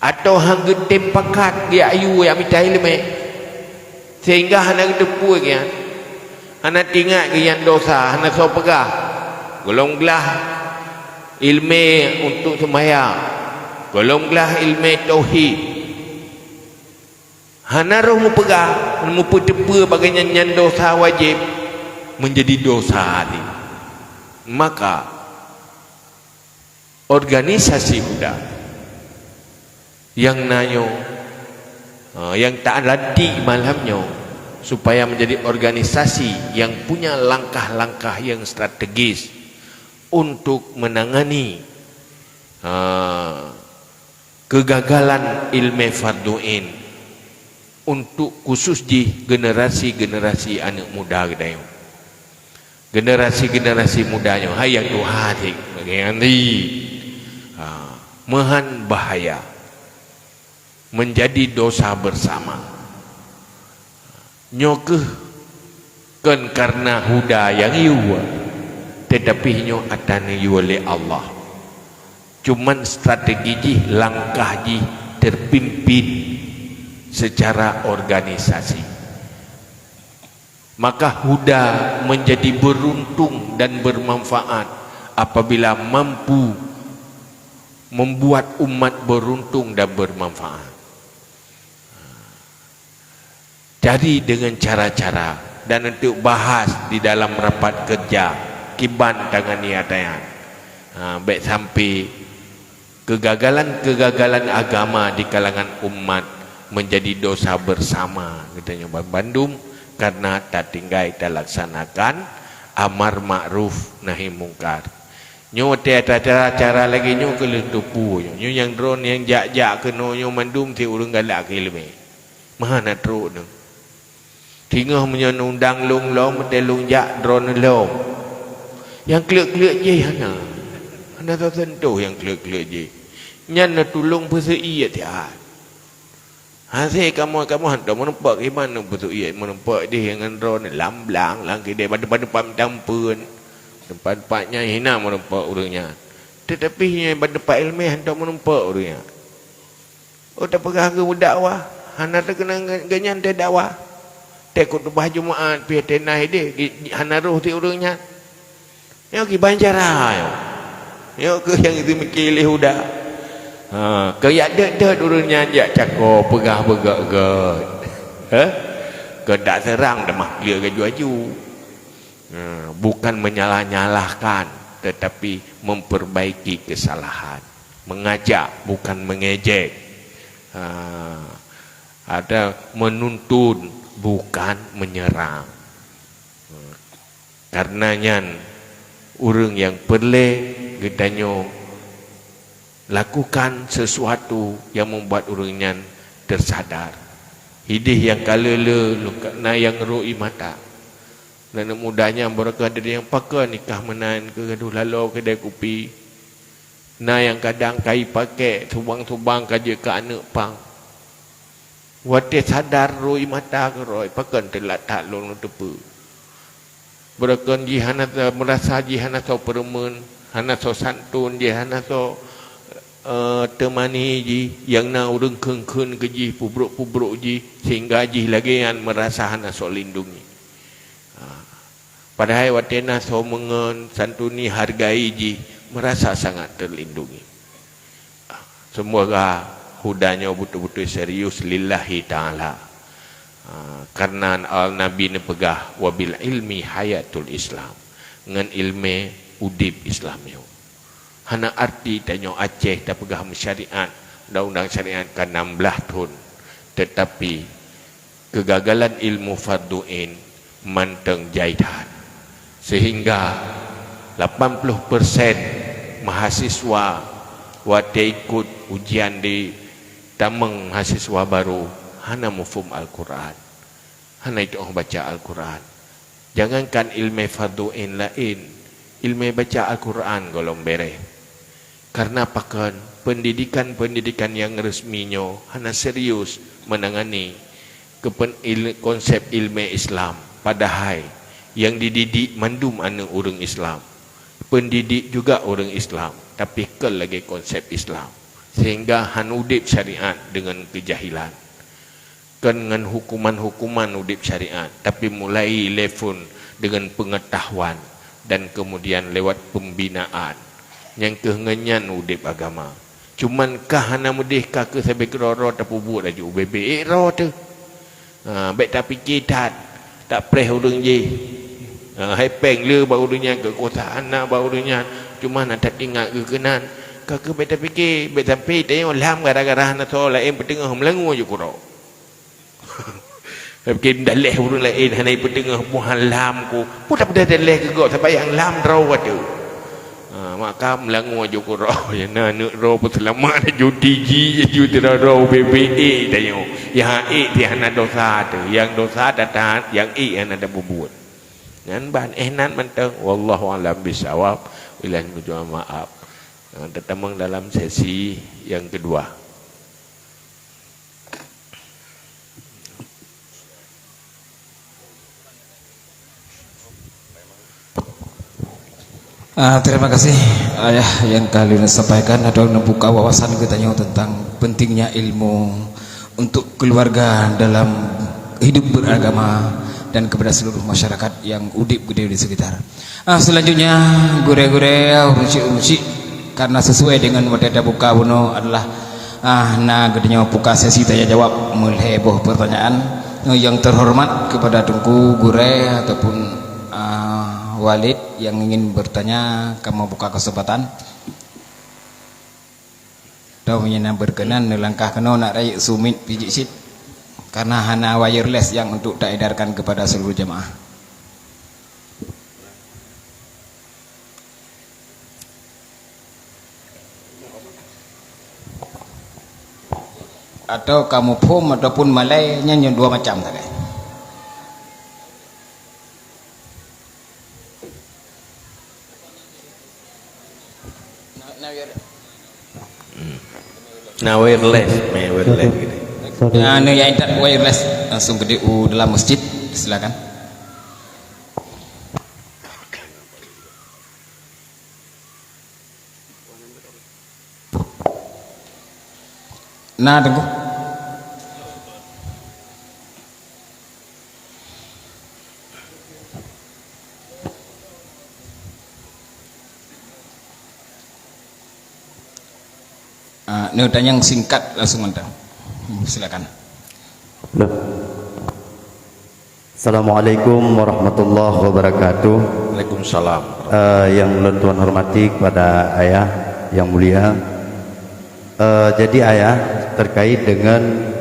Atawa hán geutem pakat geuyue mita iéleumé, sehingga hana geuteupeue geuh nyan, hana teuingat geuh nyan dosa, hana soe peugah, gohlom glah iéleumé untuk seumayang, gohlom glah iéleumé tauhid. Hana roh meupeugah, meupeuteupeue bagainyan nyan dosa wajéb, meunjadi dosa lé. Maka, organisasi huda nyang na nyoe, ha, nyang talantik malam nyoe, supaya menjadi organisasi yang punya langkah-langkah yang strategis untuk menangani, ha, kegagalan ilmu fardu ain untuk khusus jih generasi-generasi aneuk muda geutanyoe. Generasi-generasi muda nyoe, hai nyang tuha cit, bagi nyan di. Ha, meuhan bahaya. Menjadi dosa bersama. Nyoe kheueh kon karena huda nyang yue, tetapi nyoe atra neuyue lé Allah. Cuman strategi jih, langkah jih terpimpin secara organisasi. Maka huda menjadi beruntung dan bermanfaat apabila mampu membuat umat beruntung dan bermanfaat. Cari dengan cara-cara dan untuk bahas di dalam rapat kerja kiban tangani atra nyan. Ha, bék sampai kegagalan-kegagalan agama di kalangan umat menjadi dosa bersama geutanyoe ban-, bandum karena tatinggai talaksanakan amar makruf nahi mungkar. Nyoe watée atra cara-cara lagée nyoe keu leuh tupu nyoe. Nyoe nyang droeneuh nyang jak-jak keunoe nyoe mandum cit ureuëng galak keu iéleumé. Meuhan na trok nyoe. Singoh meunyoe neundang lôn lom, watée lôn jak droeneuh lom. Nyang kleuek-kleuek jih hana. Hana teusentuh nyang kleuek-kleuek jih. Nyan neutulông peuseuiet siat. Hase kamoe-kamoe hantom meurumpok iman neupeutuiet meurumpok deh ngon droeneuh lam blang, lam keudée, bak teumpat-teumpat meutampeuen. Teumpat-teumpat nyan hina meurumpok ureuëng nyan. Teutapi nyan bak teumpat iéleumé hantom meurumpok ureuëng nyan. Oh, tapeugah geuh dakwah, hana teukeunong geu-, geuhnyan teudakwah. Teukhutubah Jumaat pih teunahi deh, gi-, hana roh ti ureuëng nyan. Nyoe kiban cara nyoe. Nyoe kheueh nyang teumiki lé huda. Ha, keu jak deuet-deuet ureuëng nyan jak cako peugah beugét-gét. Heh? Keu dak seurang teuma kleuet laju-laju. Ha, bukan menyalah-nyalahkan, tetapi memperbaiki kesalahan. Mengajak, bukan mengejek. Ha, ada menuntun, bukan menyerang. Ha. Karena nyan, ureuëng nyang peureulée geutanyoe lakukan sesuatu nyang membuat ureuëng nyan tersadar. Hideh nyang ka le-le, na nyang rô ie mata. Aneuk muda nyan beureukat dari nyang pakon nikah meunan keu gadoh laloe keudè kupi. Na nyang kadang ka jipakèk subang-subang ka jeuet keu aneuk pang. Watèe sadar rhoi mata keudroe, pakon teulat that lôn teupeu. Beureukat jih hana, meurasa jih hana soe peureumeun, hana soe santun jih, hana soe, eh, teumani jih, nyang na ureueng kheun-kheun keu jih, peubrok-peubrok jih, sehingga jih lagèe nyan meurasa hana soe lindungi. Ha. Padahai watèe na soe meungon, santuni, hargai jih, meurasa sangat teulindungi. Seumoga huda nyoe beutôi-beutôi serius lillahi ta'ala. Ha, kareuna Nabi neupeugah, "Wa bil ilmi hayatul Islam." Ngon ileumèe udép Islam nyoe. Hana arti tanyoe Aceh tapeugah meusyariat, undang-undang syariat ka nam blaih thon, teutapi keugagalan ilmu fardhu ain mantong jai that. Sehingga lapan ploh persen mahasiswa watèe ikot ujian di tamong mahasiswa barô hana muphom Al-Qur'an, hana jitu'oh baca Al-Qur'an. Jangankan ileumèe fardhu ain laén, ileumèe baca Al-Qur'an gohlom bèrèh. Kareuna pakon, peundidikan-peundidikan nyang reusmi nyoe hana serius meunangani keupeun-, il-, konsep ileumèe Islam, padahai nyang dididik mandum aneuk ureueng Islam, peundidik juga ureueng Islam, tapi kon lagèe konsep Islam, sehingga hana udép syariat deungon keujahilan. Kon ngon hukuman-hukuman udép syariat, tapi mulai lé phon deungon peungeutahuan dan keumudian lewat peumbinaan. Nyan keuh ngon nyan udép agama. Cuman ka hana meudeh, ka keuh sabé keudroe-droe tapeubuet laju ubé-bé ék droe teuh. Ha, bèk tapike that, tapreh ureueng jih. Ha, hai péng le bak ureueng nyan, keukuasaan na bak ureueng nyan. Cuman na that ingat keu keunan. Ka keuh bèk tapike, bèk sampai tanyoe lam gara-gara hana soe laén peuteungoh meulangue ju keudroe. Tapi meudaléh ureueng laén hana jipeuteungoh, peue han lam ku. Peue tapeudeh daléh keu gob, sampai nyang lam droe watèe. Ha, maka meulangue ju keudroe. Nyang na aneuk droe peuseulamat laju tiji, laju sidroe-droe ubé-bé ék tanyoe. Nyang ék teuh hana dosa teuh. Nyang dosa that-that, nyang ék hana tapeubuet. Nyan ban éh nan mantong. Wallahu a'lam bishawab. Wabillahi taufiq wal hidayah. Ha, tatamong dalam sesi nyang keudua. Ah, terima kasih, Ayah, yang ka lôn sampaikan atau membuka wawasan geutanyoe tentang pentingnya ilmu untuk keluarga dalam hidup beragama dan kepada seluruh masyarakat yang udép geutanyoe di sekitar. Ah, selanjutnya, gurèe-gurèe, ureueng syik-ureueng syik, karena sesuai dengan watèe tabuka bunoe adalah, ah, na geutanyoe buka sesi tanya jawab meulhèe boh pertanyaan. Yang terhormat kepada Teungku Gurèe ataupun, ah, Walid yang ingin bertanya, kamoe buka kesempatan. Atau meunyoe na berkenan, neulangkah keunoe nak rayeuk sumit pijik cit, karena hana wireless yang untuk taedarkan kepada seluruh jemaah. Atau kamoe phom ataupun malèe, nyan dua macam sagai. Na wireless, na wireless gitu. Sorry. Nah, anu yang intat wireless langsung geude u dalam masjid, silakan. Na, Teungku. Ah, neu tanyong singkat langsung mantong. Hmm, silakan. Loh. Assalamualaikum warahmatullahi wabarakatuh. Waalaikumsalam. Eh, yang ulôn tuan hormati kepada Ayah yang mulia. Eh, jadi Ayah, terkait dengan,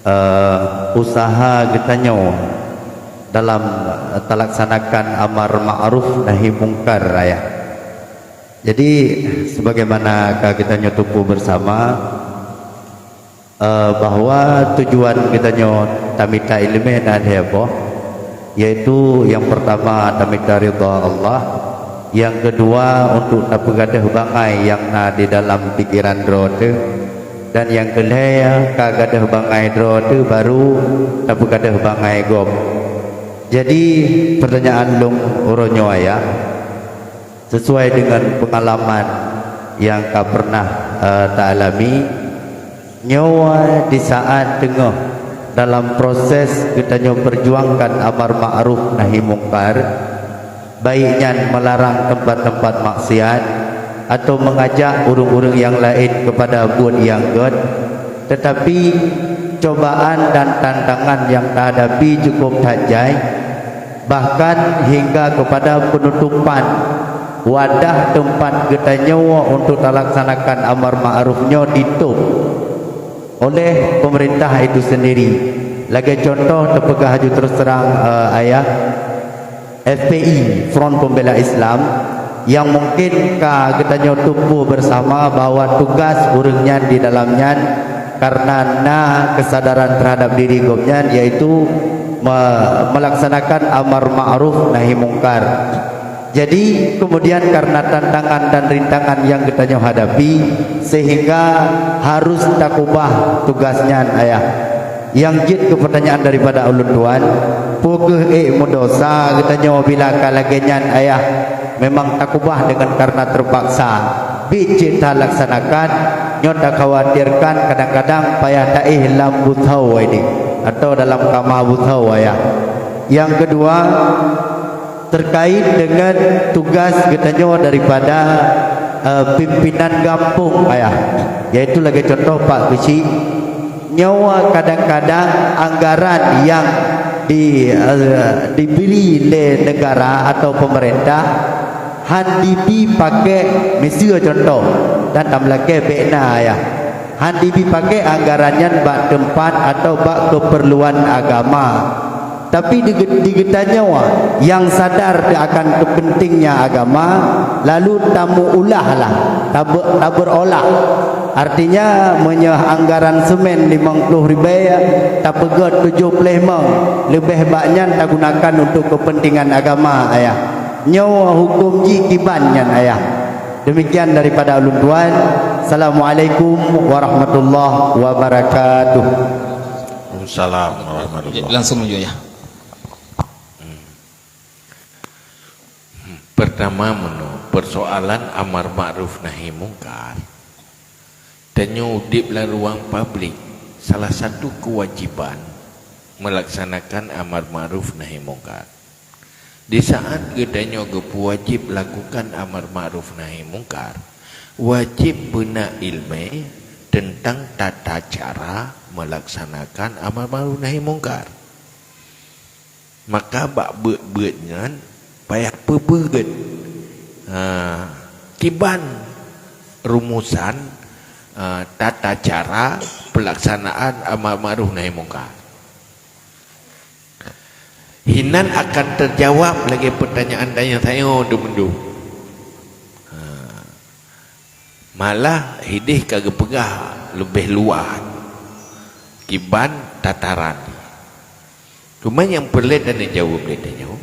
eh, usaha geutanyoe dalam, eh, talaksanakan amar ma'ruf nahi mungkar, Ayah. Jadi, sebagaimana ka geutanyoe tupu bersama, eh, bahwa tujuan geutanyoe tamita ileumèe na lhèe boh. Yaitu nyang peurtama tamita ridha Allah, nyang keudua untuk tapeugadôh bangai nyang na di dalam pikeran droe teuh, dan nyang keulhèe ka gadôh bangai droe teuh baru tapeugadôh bangai gob. Jadi, peurtanyaan lôn uroe nyoe, ayah, sesuai dengan pengalaman nyang ka pernah, eh, ta alami, nyoe di saat teungoh dalam proses geutanyoe perjuangkan amar ma'ruf nahi mungkar, baik nyan melarang tempat-tempat maksiat atau mengajak ureuëng-ureuëng nyang laén kepada buet nyang gét, tetapi cobaan dan tantangan nyang tahadapi cukup that jai, bahkan hingga kepada penutupan wadah teumpat geutanyoe untuk talaksanakan amar ma'ruf nyoe ditôp oleh pemerintah itu sendiri. Lagée contoh teupeugah aju terus terang, eh, ayah, F P I, Front Pembela Islam, nyang mungkin ka geutanyoe tupeue bersama bahwa tugas ureuëng nyan di dalam nyan karena na kesadaran terhadap diri gobnyan, yaitu me-, melaksanakan amar ma'ruf nahi mungkar. Jadi, kemudian karena tantangan dan rintangan nyang geutanyoe hadapi, sehingga harus takubah tugas nyan, ayah. Nyang jeuet keu peurtanyaan daripada ulôn tuan, peu kheueh ék meudosa geutanyoe bila ka lagée nyan, ayah? Memang takubah deungon karena terpaksa. Bit jeuet talaksanakan, nyoe takhawatirkan kadang-kadang payah taéh lam beuthau ini atau dalam kama beuthau, ayah. Nyang keudua, terkait dengan tugas geutanyoe daripada, eh, pimpinan gampông, ayah, yaitu lagée contoh Pak Keuchik, nyoe kadang-kadang anggaran nyang di, eh, dibri lé negara atau pemerintah hán dibi pakai, miseue contoh, dan tameulakée bék na, ayah, hán dibi pakai anggaran nyan bak teumpat atau bak keupeurluan agama. Tapi di, di geutanyoe nyang sadar akan keupeuntingnya agama, lalu tamuulahlah, tabe-, taberolah. Artinya, meunyoe anggaran semen limong ploh ribée, tapeugét tujoh ploh mong, leubeh bak nyan tagunakan untuk keupeuntingan agama, ayah. Nyoe huköm jih kiban nyan, ayah. Demikian daripada ulôn tuan. Assalamualaikum warahmatullahi wabarakatuh. Waalaikumsalam warahmatullahi. Langsung menuju, ya. Pertama, meunoe, persoalan amar ma'ruf nahi mungkar. Tanyoe udeb lam ruang publik, salah satu kewajiban melaksanakan amar ma'ruf nahi mungkar. Di saat geutanyoe geupeuwajéb lakukan amar ma'ruf nahi mungkar, wajéb beuna iéleumé teuntang tata cara meulaksanakan amar ma'ruf nahi mungkar. Maka bak beuet-beuet nyan payah peubeuet, ha, kiban rumusan, ha, tata cara peulaksanaan amar ma'ruf nahi mungkar. Hinan akan teujaweueb lagée peutanyaan tanyoe-tanyoe dum-dum. Ha. Malah hideh ka geupeugah leubeh luwah kiban tataran. Teuma nyang peureulée taneujaweueb lé tanyoe,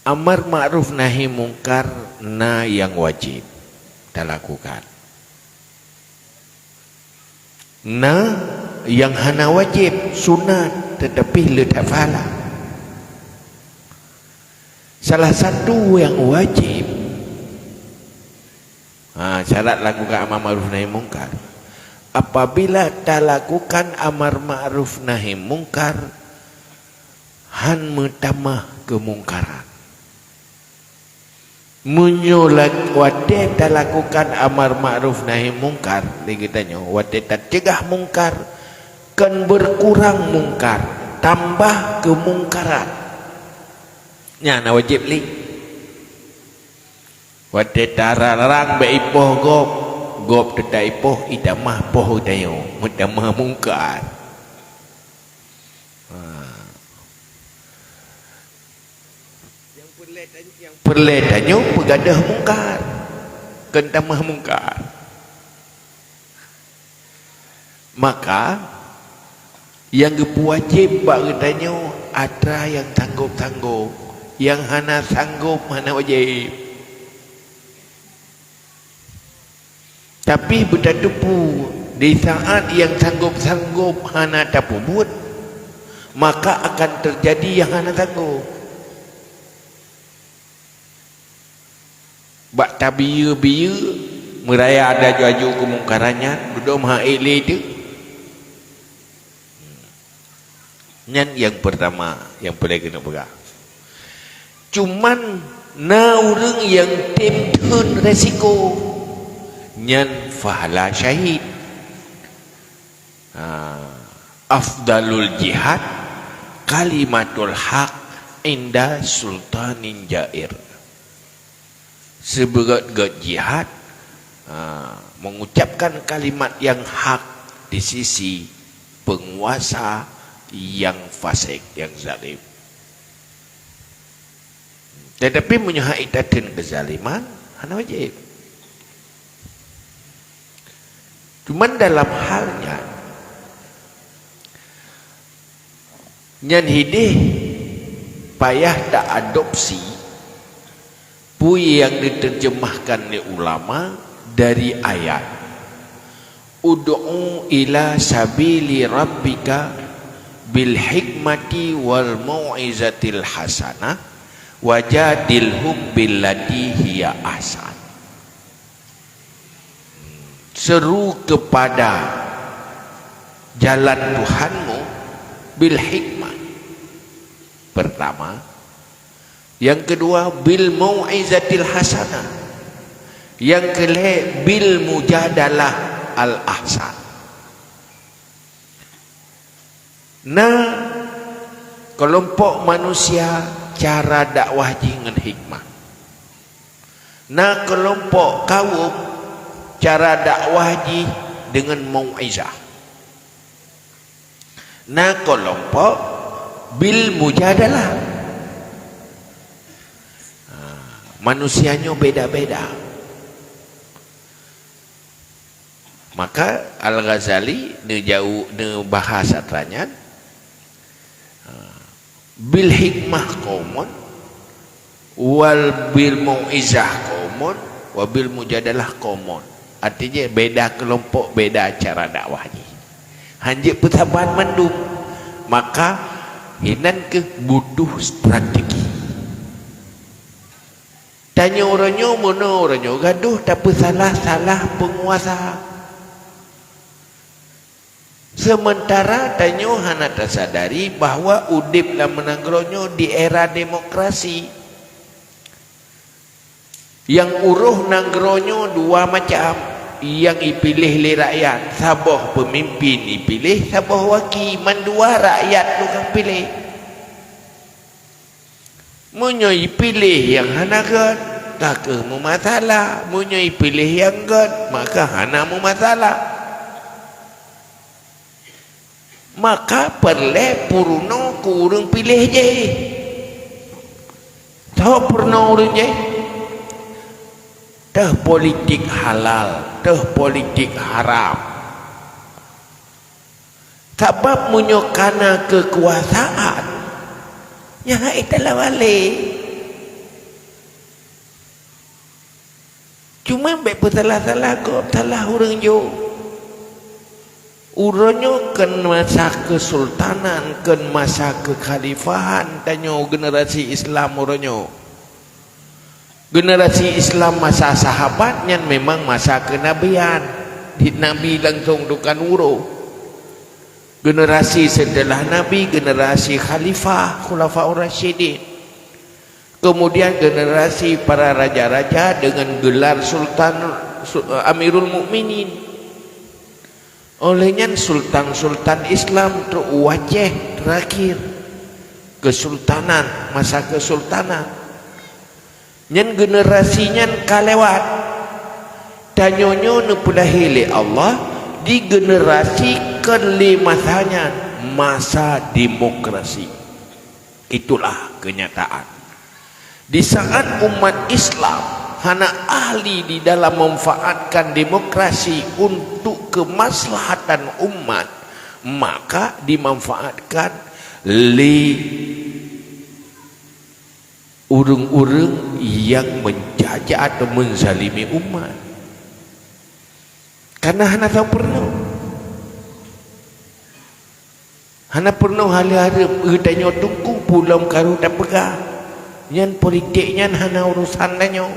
amar ma'ruf nahi mungkar na nyang wajéb talakukan. Na nyang hana wajéb, sunat, teutapi le that pahala. Salah satu nyang wajéb, ha, syarat lakukan amar ma'ruf nahi mungkar. Apabila talakukan amar ma'ruf nahi mungkar, hán meutamah keumungkaran. Meunyoe la-, watée talakukan amar ma'ruf nahi mungkar, lé geutanyoe, watée tacegah mungkar, kon beurkurang mungkar, tambah keumungkaran. Nyan na wajéb lé. Watée talarang bék ipoh gob, gob teutab ipoh, itamah poh geutanyoe, meutamah mungkar. Ha. Nyang peureulée tanyoe, nyang peureulée tanyoe peugadôh mungkar, kon tamah mungkar. Maka, nyang geupeuwajéb bak geutanyoe Atra nyang sanggob-sanggob, nyang hana sanggob hana wajéb. Tapi beutateupeue, di saát nyang sanggob-sanggob hana tapeubuet, maka akan teujadi nyang hana sanggob. Bak tabiyeu-biyeu, meuraya ada aju-aju keumungkaran nyan, dudoe meuhai lé teuh. Nyan nyang peurtama nyang peureulée keuneuk peugah. Cuman na ureuëng nyang tem theun resiko, nyan pahala syahid. Ha, afdalul jihad kalimatul haq inda sultanin jair. Seubeugét-gét jihad, ha, mengucapkan kalimat yang hak di sisi penguasa yang fasik, yang zalim. Tetapi meunyoe hana tatheun keuzaliman, hana wajéb. Cuman dalam hal nyan, nyan hidéh payah ta-adopsi peue nyang diterjemahkan lé ulama dari ayat, "Ud'u ila sabili rabbika bil hikmati wal mau'izatil hasanah, wajadilhum billati hiya ahsan." Seru kepada jalan Tuhanmu bil hikmah. Pertama. Yang kedua, bil mau'izatil hasanah. Yang kelhée, bil mujadalah al ahsan. Na keulompok manusia cara dakwah jih ngon hikmah. Na keulompok kawöm cara dakwah jih deungon mau'izah. Na keulompok bil mujadalah. Ha, manusia nyoe beda-beda. Maka Al-Ghazali neujaweueb, neubahas atra nyan, ha, bil hikmah qaulun, wal bil mau'izah qaulun, wa bil mujadalah qaulun. Artinya, beda keulompok, beda cara dakwah jih. Hanjeuet peusaban mandum. Maka, inan keuh butuh strategi. Tanyoe uroe nyoe, meunoe uroe nyoe gadoh tapeusalah-salah peunguasa. Seumeuntara tanyoe hana tasadari bahwa udeb lam nanggroe nyoe di era demokrasi. Nyang uroh nanggroe nyoe dua macam, nyang ipiléh lé rakyat, saboh peumimpin ipiléh, saboh waki, mandua rakyat tukang piléh. Meunyoe ipiléh nyang hana gét, ka keuh meumasalah. Meunyoe ipiléh nyang gét, maka hana meumasalah. Maka peureulée peurunoe keu ureuëng piléh jih. Soe peurunoe ureuëng jih? Teuh politik halal, teuh politik haram. Sabab meunyoe kana keukuasaan, nyan hana teulawan lé. Cuma bék peusalah-salah gob, salah ureuëng jok. Uroe nyoe kon masa keusultanan, kon masa keukhalifahan tanyoe generasi Islam uroe nyoe. Generasi Islam masa sahabat nyan memang masa keunabian, di Nabi langsung tukang uroe. Generasi setelah Nabi, generasi khalifah, Khulafaur Rasyidin. Kemudian generasi para raja-raja dengan gelar Sultan, Su-, Amirul Mukminin. Óh lheueh nyan sultan-sultan Islam trok u Aceh terakhir. Kesultanan, masa kesultanan. Nyan generasi nyan ka lewat. Tanyoe nyoe neupeulahé lé Allah di generasi keulimasa nyan, masa demokrasi. Itulah kenyataan. Di saat umat Islam hana ahli di dalam memanfaatkan demokrasi untuk kemaslahatan umat, maka dimanfaatkan lé ureuëng-ureuëng nyang mencaci atau menzalimi umat. Karena hana tahu peurunoe. Hana peurunoe hal hareuem, geutanyoe teungku pulom karu tapeugah. Nyan politik nyan hana urusan tanyoe.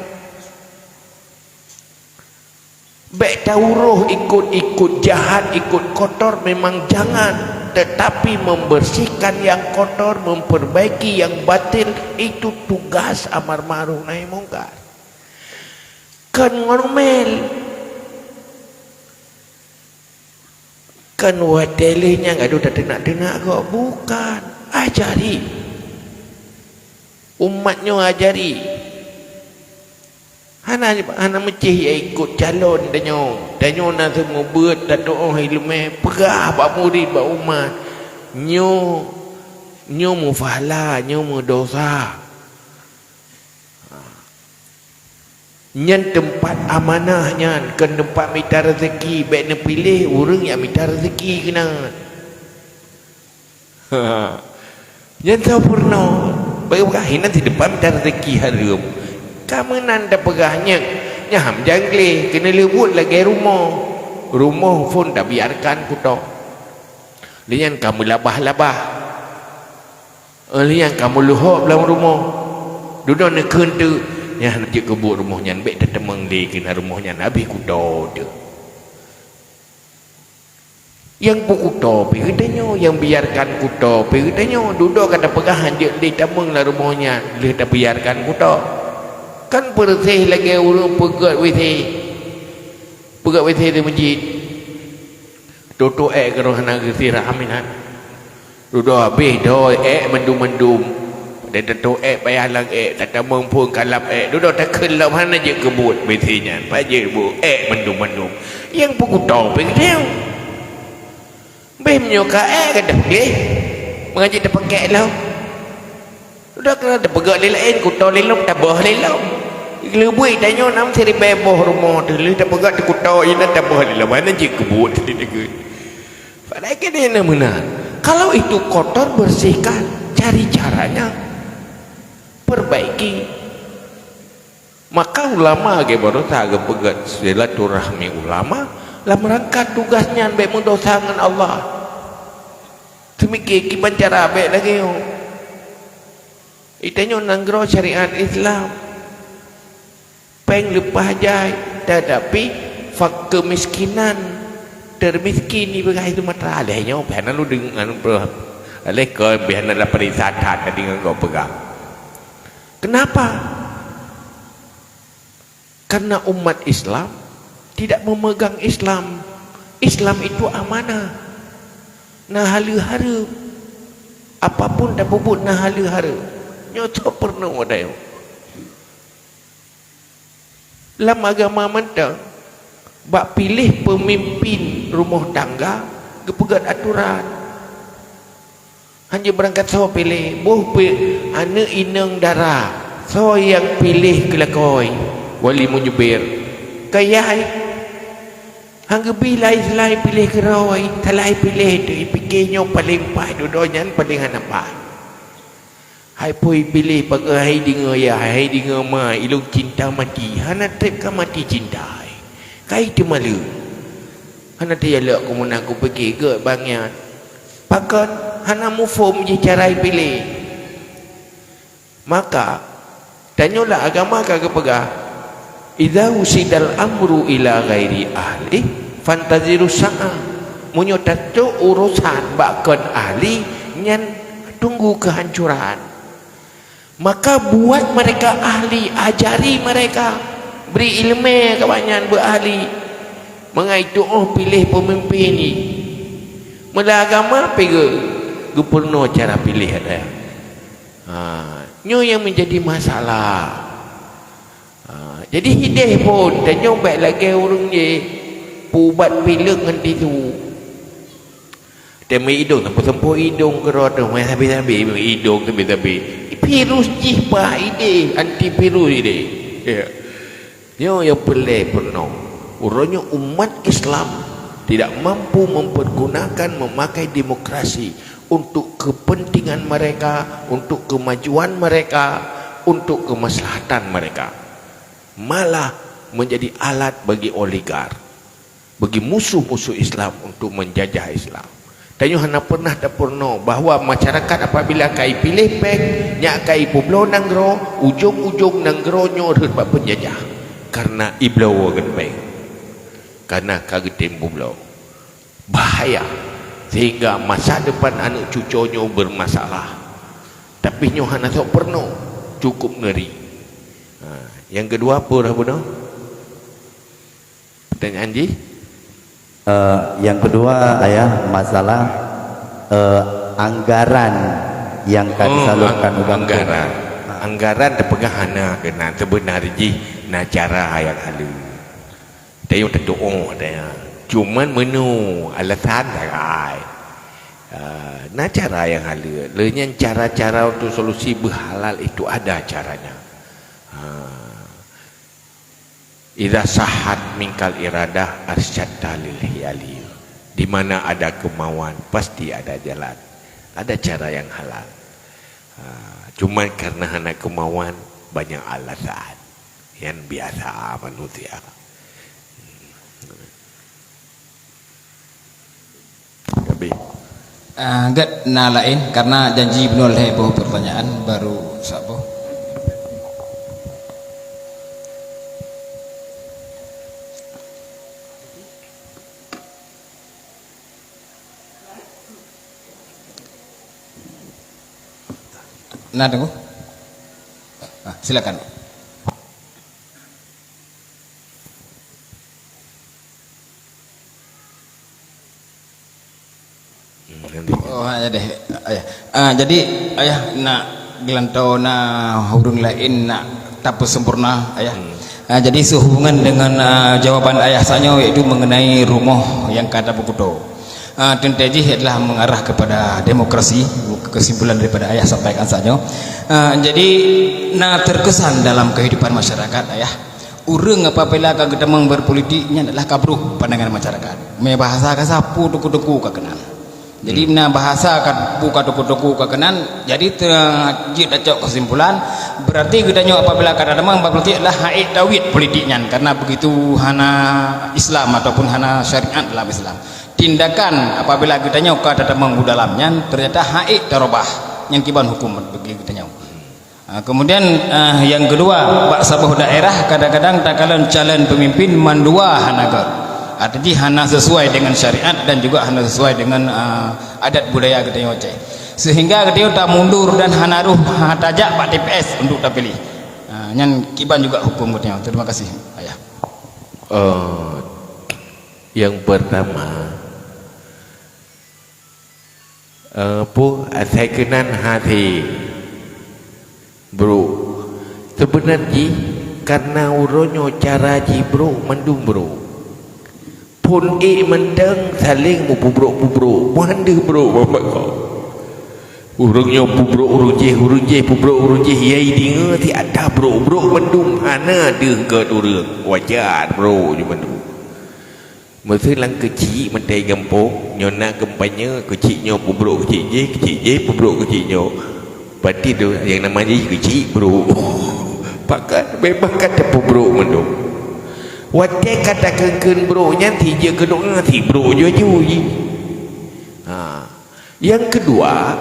Bék tauroh ikut-ikut jahat, ikut kotor memang jangan, tetapi membersihkan yang kotor, memperbaiki yang batil, itu tugas amar ma'ruf nahi mungkar. Kon ngomel. Kon watée lheueh nyan gadoh tateunak-teunak gob, bukan. Ajari. Umat nyoe ajari. Hana, hana meucéh ya ikot calon tanyoe. Tanyoe na seumeubeuet tatuoh ileumé, peugah bak murit, bak umat, nyoe, nyoe meupahala, nyoe meudosa. Nyan teumpat amanah nyan, kon teumpat mita rezeki, bék neupiléh ureuëng nyang mita rezeki keunan. Nyan soe peurunoe, bagi peugah, "Hinan si depan mita rezeki hareuem." Ka meunan tapeugah nyan, nyan ham jangléh, keuneulheueh buet lagée rumoh. Rumoh phon tabiarkan kuto. Lé nyan ka meulabah-labah. Lé nyan ka meuluhok lam rumoh. Dudoe neukheun teuk, nyan hana jeuet keu buet rumoh nyan, bék tateumeung lé keunan rumoh nyan, habéh kuto teuh. Nyang peukuto pih geutanyoe, nyang biarkan kuto pih geutanyoe. Dudoe ka tapeugah hanjeuet lé tamong lam rumoh nyan, lheueh tabiarkan kuto. Kan peureuseh lagée ureuëng peugét WC. Peugét WC di meuseujid. Tutoe ék keudroe hana geusiram inan. Dudoe habéh doi ék mandum-mandum. Padahai teutoe ék payah lam ék, tatamong phon kalab ék. Dudoe takheun lom hana jeuet keu buet WC nyan. Pat jeuet buet ék mandum-mandum. Nyang peukuto pih geutanyoe. Béh meunyoe ka ék ka deuh gleh. Meungaji tapakek lom. Udah kena teupeugah lé laén, kuto lé lom, taboh lé lom. Leubeh tanyoe nam siribée boh rumoh teuh, lheueh tapeugah teukuto inan taboh lé lom, hana jeuet keu buet teuh. Padahai keu na meunan. Kalau itu kotor, bersihkan, cari caranya, perbaiki. Maka ulama lagée baroesa geupeugah silaturahmi ulama lam rangka tugas nyan bék meudosa ngon Allah. Teumike kiban cara bék lagée nyoe. Itanyoe nanggroe syariat Islam. Péng leupah jai, tetapi fak keumiskinan, termiskin di peugah itu matra leh nyoe, hana lu deungon leh kon bih hana dapat isat that tadi ngon kau peugah. Kenapa? Karena umat Islam tidak memegang Islam. Islam itu amanah. Na haleue hareuem. Apapun tapeubuet na haleue hareuem. Nyoe teuh peurunoe wadai. Lam agama mantong, bak piléh peumimpin rumoh tangga geupeugét atoran. Hanjeuet beurangkat soe piléh, boh peuet aneuëk inong dara, soe nyang piléh keu lakoe wali meujubir? Kayai. Han geubri lai-lai piléh keudroe, salai piléh teuh, ipike nyoe paleng paih, dudoe nyan paleng hana paih. Hai pui piléh pageue hai deungoe ya, hai deungoe ma, ilong cinta mati, hana treb ka mati cinta hai. Kai teumaleueng. Hana teujalok keu meunan kupike gét bangian. Pakon hana muphom jih cara ipiléh. Maka, tanyoe lam agama ka geupeugah, "Idza usidal amru ila ghairi ahli, fantaziru sa'ah." Meunyoe tacok urosan bak kon ahli, nyan tunggu keuhancoran. Maka buat mereka ahli, ajari mereka, bri ileumé keu awaknyan beu ahli. Mangat tuoh piléh peumimpin jih. Meula agama pih geu-, geupeurunoe cara piléh ada. Ha, nyoe nyang menjadi masalah. Ha, jadi hideh phon, tanyoe bék lagée ureuëng jih peuubat pileuk ngon tisu. Teumé idong, teumé seumpôh idong keudroe teuh, meusabe-sabe idong teumé-sabe. Virus jih bah ideh, antivirus ideh. Ya. Nyoe nyang peureulée peurunoe. Uroe nyoe umat Islam tidak mampu mempergunakan, memakai demokrasi untuk kepentingan mereka, untuk kemajuan mereka, untuk kemaslahatan mereka. Malah menjadi alat bagi oligark, bagi musuh-musuh Islam untuk menjajah Islam. Tanyoe hana pernah tapeurunoe bahwa masyarakat apabila ka ipiléh péng, nyak ka ipeubloe nanggroe, ujong-ujong nanggroe nyoe rhot bak peunjajah. Karena ibloe ngon péng. Karena ka geutem peubloe. Bahaya. Sehingga masa depan aneuk cuco nyoe bermasalah. Tapi nyoe hana sok peurunoe, cukup ngeri. Ha, nyang keudua peue dah bunoe? Pertanyaan jih? Eh, yang kedua, Ayah, masalah, eh, anggaran yang ka Oh, disalurkan ang-, u gampông. Anggaran. Anggaran teupeugah hana keunan, sebenar jih na cara nyang haleue. Tayue teutuoh tanya. Cuman meunyoe alasan sagai. Ah, na cara nyang haleue. Lé nyan cara-cara untuk solusi beuhalal itu ada caranya. Ah. Idza sahhat minkal iradah arsyadta lil hiyali. Di mana ada kemauan, pasti ada jalan. Ada cara yang halal. Ah, cuman karena hana kemauan, banyak alasan. Nyan biasa manusia. Habis. Ah, gét na laén, karena janji bunoe lhèe boh pertanyaan, baru saboh. Na, tunggu. Ah, silakan. Hmm, nanti. Oh, ha, ya deh, Ayah. Ah, jadi, Ayah nak geulantoe na ureueng laén nak tapeusempurna, Ayah. Hmm. Ah, jadi sehubungan dengan, ah, jawaban Ayah saat nyoe, yaitu mengenai rumoh nyang ka tapeukuto. Ah, teuntèe jih adalah mengarah kepada demokrasi, kesimpulan daripada Ayah sampaikan saat nyoe. Ah, jadi, na terkesan dalam kehidupan masyarakat, Ayah. Ureueng apabila ka geutamong berpolitik, nyan adalah ka brôk pandangan masyarakat. Mé bahasa ka sapu tuku-tuku ka keunan. Jadi, hmm, na bahasa ka bu ka tuku-tuku ka keunan, jadi te-, jeuet tacok kesimpulan, berarti geutanyoe apabila ka tatamong berpolitik adalah hana ék tawét politik nyan, karena begitu hana Islam ataupun hana syariat dalam Islam. Tindakan apabila geutanyoe ka tatamong u dalam nyan, ternyata hana ék tarubah, nyan kiban huköm bagi geutanyoe. Ah, kemudian, ah, yang kedua, bak saboh daerah kadang-kadang takalon calon pemimpin mandua hana göt. Artinya hana sesuai dengan syariat dan juga hana sesuai dengan, ah, adat budaya geutanyoe Aceh. Sehingga geutanyoe tamundur dan hana roh, ha, tajak bak T P S untuk tapiléh. Ah, nyan kiban juga huköm geutanyoe. Terima kasih, Ayah. Eh, yang pertama, Eh, peue asai keunan hase brôk. Seubeuna jih, kareuna uroe nyoe cara jih brôk, mandum brôk. Phôn ék mantong saléng meupeubrôk-peubrôk, meuhan deuh brôk bak gob. Ureuëng nyoe peubrôk ureuëng jéh, ureuëng jéh peubrôk ureuëng jéh, yai deungoe siat brôk-brôk mandum, hana deuh gét ureuëng. Wajar brôk jih mandum. Meuseu lam keuchik meutai gampông, nyoe na kampanye, keuchik nyoe peubrôk keuchik jéh, keuchik jéh peubrôk keuchik nyoe. Berarti tu nyang nama jih keuchik brôk. Pakon memang ka tapeubrôk mandum. Watée ka takheun-kheun brôk nyan, sijeuet keunoe sibrôk jih-jih. Ha. Yang kedua,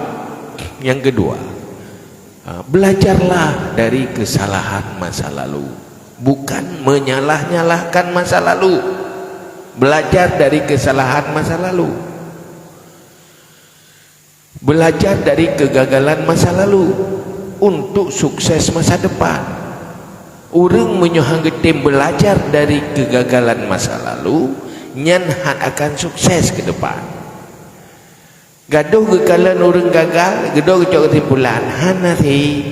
yang kedua, Ha, belajarlah dari kesalahan masa lalu. Bukan menyalah-nyalahkan masa lalu. Belajar dari kesalahan masa lalu. Belajar dari kegagalan masa lalu untuk sukses masa depan. Ureuëng meunyoe han geutem belajar dari kegagalan masa lalu, nyan han akan sukses ke depan. Gadôh geukalon ureuëng gagal, gadôh geucok keusimpulan, hana sih.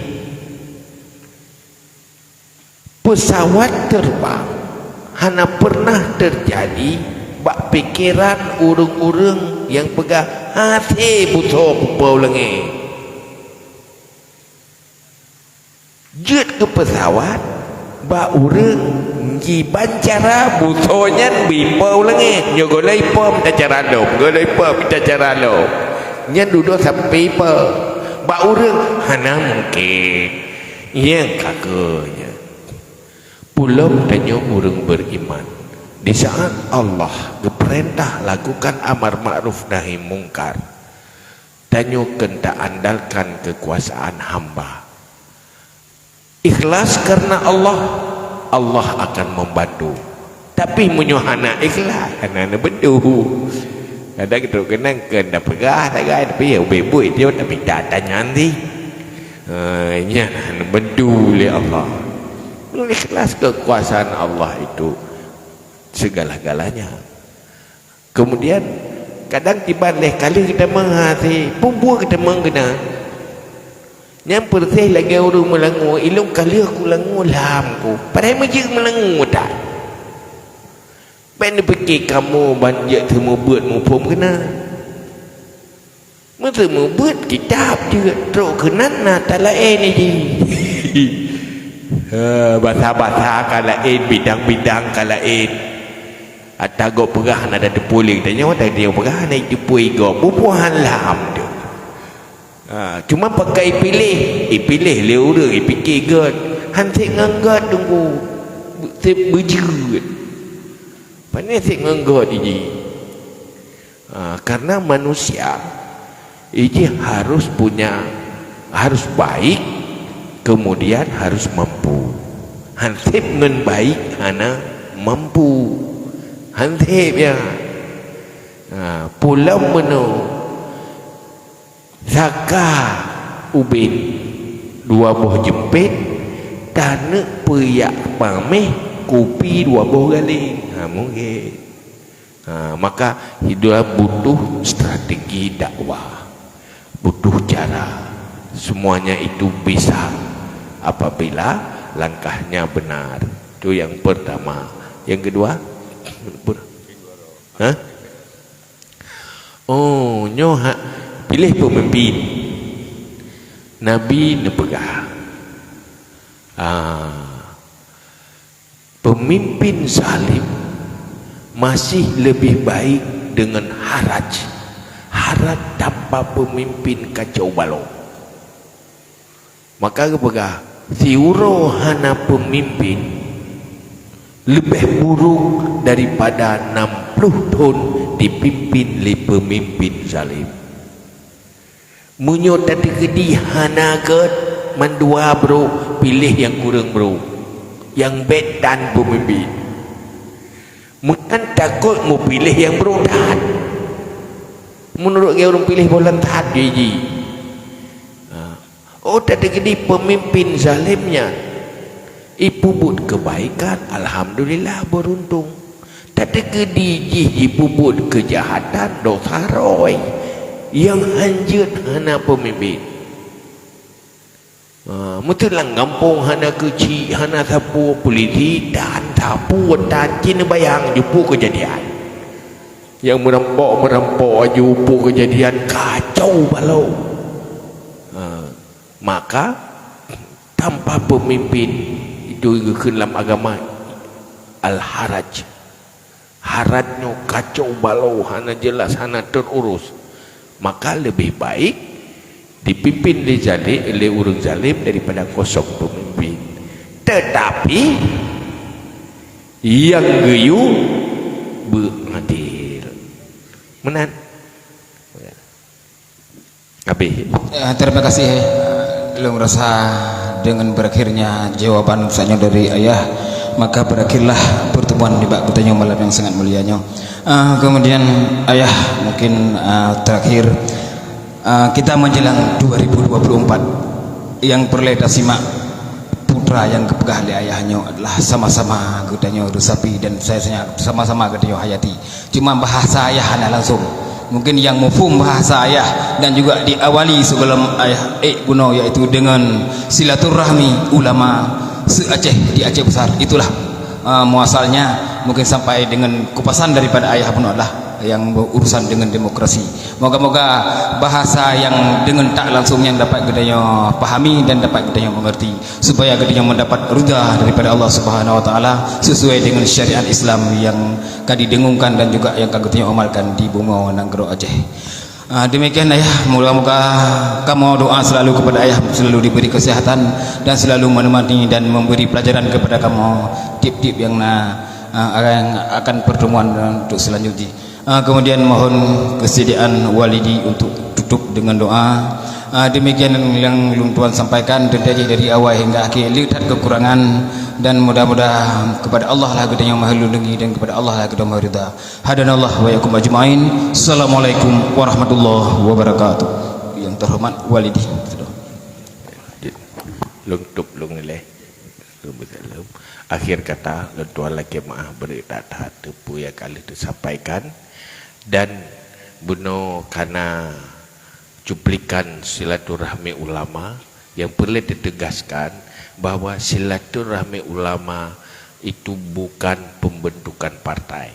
Pesawat terbang hana pernah terjadi bak pikeran ureuëng-ureuëng nyang peugah hase busoe peupo u leungée. Jeuet keu pesawat bak ureuëng jiban cara busoe nyan beuipo u leungée. Nyoe gohlom ipo mita cara lom, gohlom ipo mita cara lom. Nyan dudoe sapeue? Bak ureuëng hana mungken. Nyang ka keuh nyan. Peulom tanyoe ureuëng beriman. Di saat Allah geupeurintah lakukan amar makruf nahi mungkar, tanyoe keu taandalkan keukuasaan hamba. Ikhlas karena Allah, Allah akan membantu. Tapi meunyoe hana ikhlas, hana neubantu. Kadang trok keunan keu tapeugah sagai, tapi ya ubé buet dia tapi tak tanya nanti. Ha, nyan neubantu lé Allah. Ikhlas keukuasaan Allah itu segala-galanya. Kemudian kadang tiban leh kali geutamong hase, pun buet geutamong keunan. Nyang peureuséh lagée ureuëng meulangue, ilong ka lheueh kulangue lam ku. Padahai meujeuet meulangue that. Bék neupike kamoe ban jeuet teumeubeuet muphom keunan. Meuteumeubeuet kitab jeuet trok keunan na talaén jih. Ha, basa-basa ka laén, bidang-bidang ka laén. Ata gob peugah na da teupeu lé geutanyoe, ata geutanyoe peugah na jiteupeu gob. Bubuhan lam tu. Ha, cuma pakai ipiléh, ipiléh lé ureuëng, ipike gét. Han sép ngon gét teungku. Sép beujeuet. Pane sép ngon gét jih. Ha, karena manusia ijih harus punya, harus baik, kemudian harus mampu. Han sép ngon baik hana mampu. Han sép ya. Ha, pulang meunoe. Saka ubit dua boh jeumpét, taneuk peuyak paméh kupi dua boh galeng. Ha, mungken. Ha, maka hidup butuh strategi dakwah, butuh cara. Semuanya itu bisa apabila langkahnya benar. Itu yang pertama. Yang kedua, ha? Oh, nyoe hak piléh peumimpin. Nabi neupeugah, ah, pemimpin zalim masih lebih baik dengan haraj. Haraj tanpa pemimpin kacau balau. Maka geupeugah, siuroe hana peumimpin leubeh buruk daripada nam ploh thon dipimpin lé peumimpin zalim. Meunyoe tateukeudi hana gét mandua brok, piléh nyang kureueng brok, nyang bèk tan peumimpin. Meunan takot meupiléh nyang brok that. Meunurot gaya ureuëng piléh boh lam that jih. Ha. Oh, tateukeudi peumimpin zalim nyan ipeubuet keubaikan, alhamdulillah, beuruntung. Tateukeudi jih jipeubuet keujahatan, dosa roi. Nyang hanjeuet hana peumimpin. Ha, meuteuk lam gampông hana keuchik, hana sapeue, polisi tan, sapeue tan, cit neubayang jipeu keujadian. Nyang meurampok-meurampok aju pue keujadian kacau balau. Ha, maka tanpa peumimpin, itu geukheun lam agama al-haraj. Haraj nyoe kacau balau, hana jeulaih, hana teururus. Maka leubeh baik dipimpin lé zali-, lé ureuëng zalim daripada kosong peumimpin. Teutapi nyang geuyue beuadil. Meunan. Habéh. Ya, terima kasih. Lôn rasa dengan berakhirnya jawaban saat nyoe dari Ayah, maka berakhirlah pertemuan nibak geutanyoe malam yang sangat mulia nyoe. Ah, kemudian Ayah, mungkin, ah, terakhir, ah, kita menjelang dua ribu dua puluh empat, yang peureulée tasimak putra nyang geupeugah lé Ayah nyoe adalah sama-sama geutanyoe resapi dan saya sama-sama geutanyoe hayati. Cuma bahasa Ayah hana langsung. Mungkin nyang muphom bahasa Ayah dan juga diawali sebelum Ayah ék bunoe, yaitu dengan silaturahmi ulama se-Aceh di Aceh Besar. Itulah, uh, muasalnya, mungkin sampai dengan kupasan daripada Ayah bunoe adalah yang berurusan dengan demokrasi. Moga-moga bahasa yang dengan tak langsung yang dapat geutanyoe pahami dan dapat geutanyoe mengerti, supaya geutanyoe mendapat ridha daripada Allah Subhanahu wa Taala sesuai dengan syariat Islam yang ka didengungkan dan juga yang ka geutanyoe amalkan di bumoe nanggroe Aceh. Ah, demikian ayah, moga-moga kamoe doa selalu kepada ayah, selalu diberi kesehatan dan selalu menemani dan memberi pelajaran kepada kamoe tiep-tiep nyang na, ah, yang akan pertemuan untuk selanjutnya. Ah, kemudian mohon kesediaan Walidi untuk tutup dengan doa. Ah, demikian yang lôn tuan sampaikan, teuntèe jih dari awai hingga akhé le that kekurangan, dan mudah-mudahan kepada Allah lah geutanyoe meuhalondongi dan kepada Allah lah geutanyoe meuridha. Hadanallah wa iyyakum ajmain. Assalamualaikum warahmatullahi wabarakatuh. Yang terhormat Walidi. Lôn tutup lôn ilèe. Akhir kata, lôn tuan lakèe meu'ah bri that-that teupeu nyang ka lheueh teusampaikan, dan bunoe kana cuplikan silaturahmi ulama, nyang peureulèe teutegaskan bahwa silaturahmi ulama itu bukan pembentukan partai.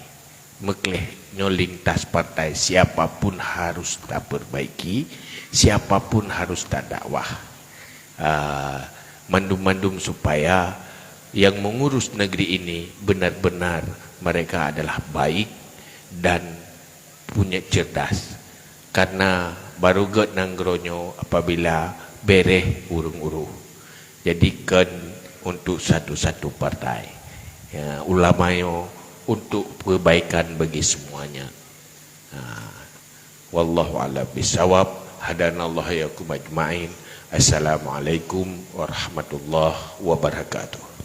Meukleh nyoe lintas partai, siapa pun harus taperbaiki, siapa pun harus tadakwah. Ah, mandum-mandum supaya yang mengurus negeri ini benar-benar mereka adalah baik dan punya cerdas. Karena baru gèt nanggroe nyoe apabila bèrèh ureueng uroe. Jadi kon untuk satu-satu partai. Ya, ulama nyoe untuk kebaikan bagi semuanya. Ha. Wallahu a'lam bishawab. Hadanallahu iyyakum ajmain. Assalamualaikum warahmatullahi wabarakatuh.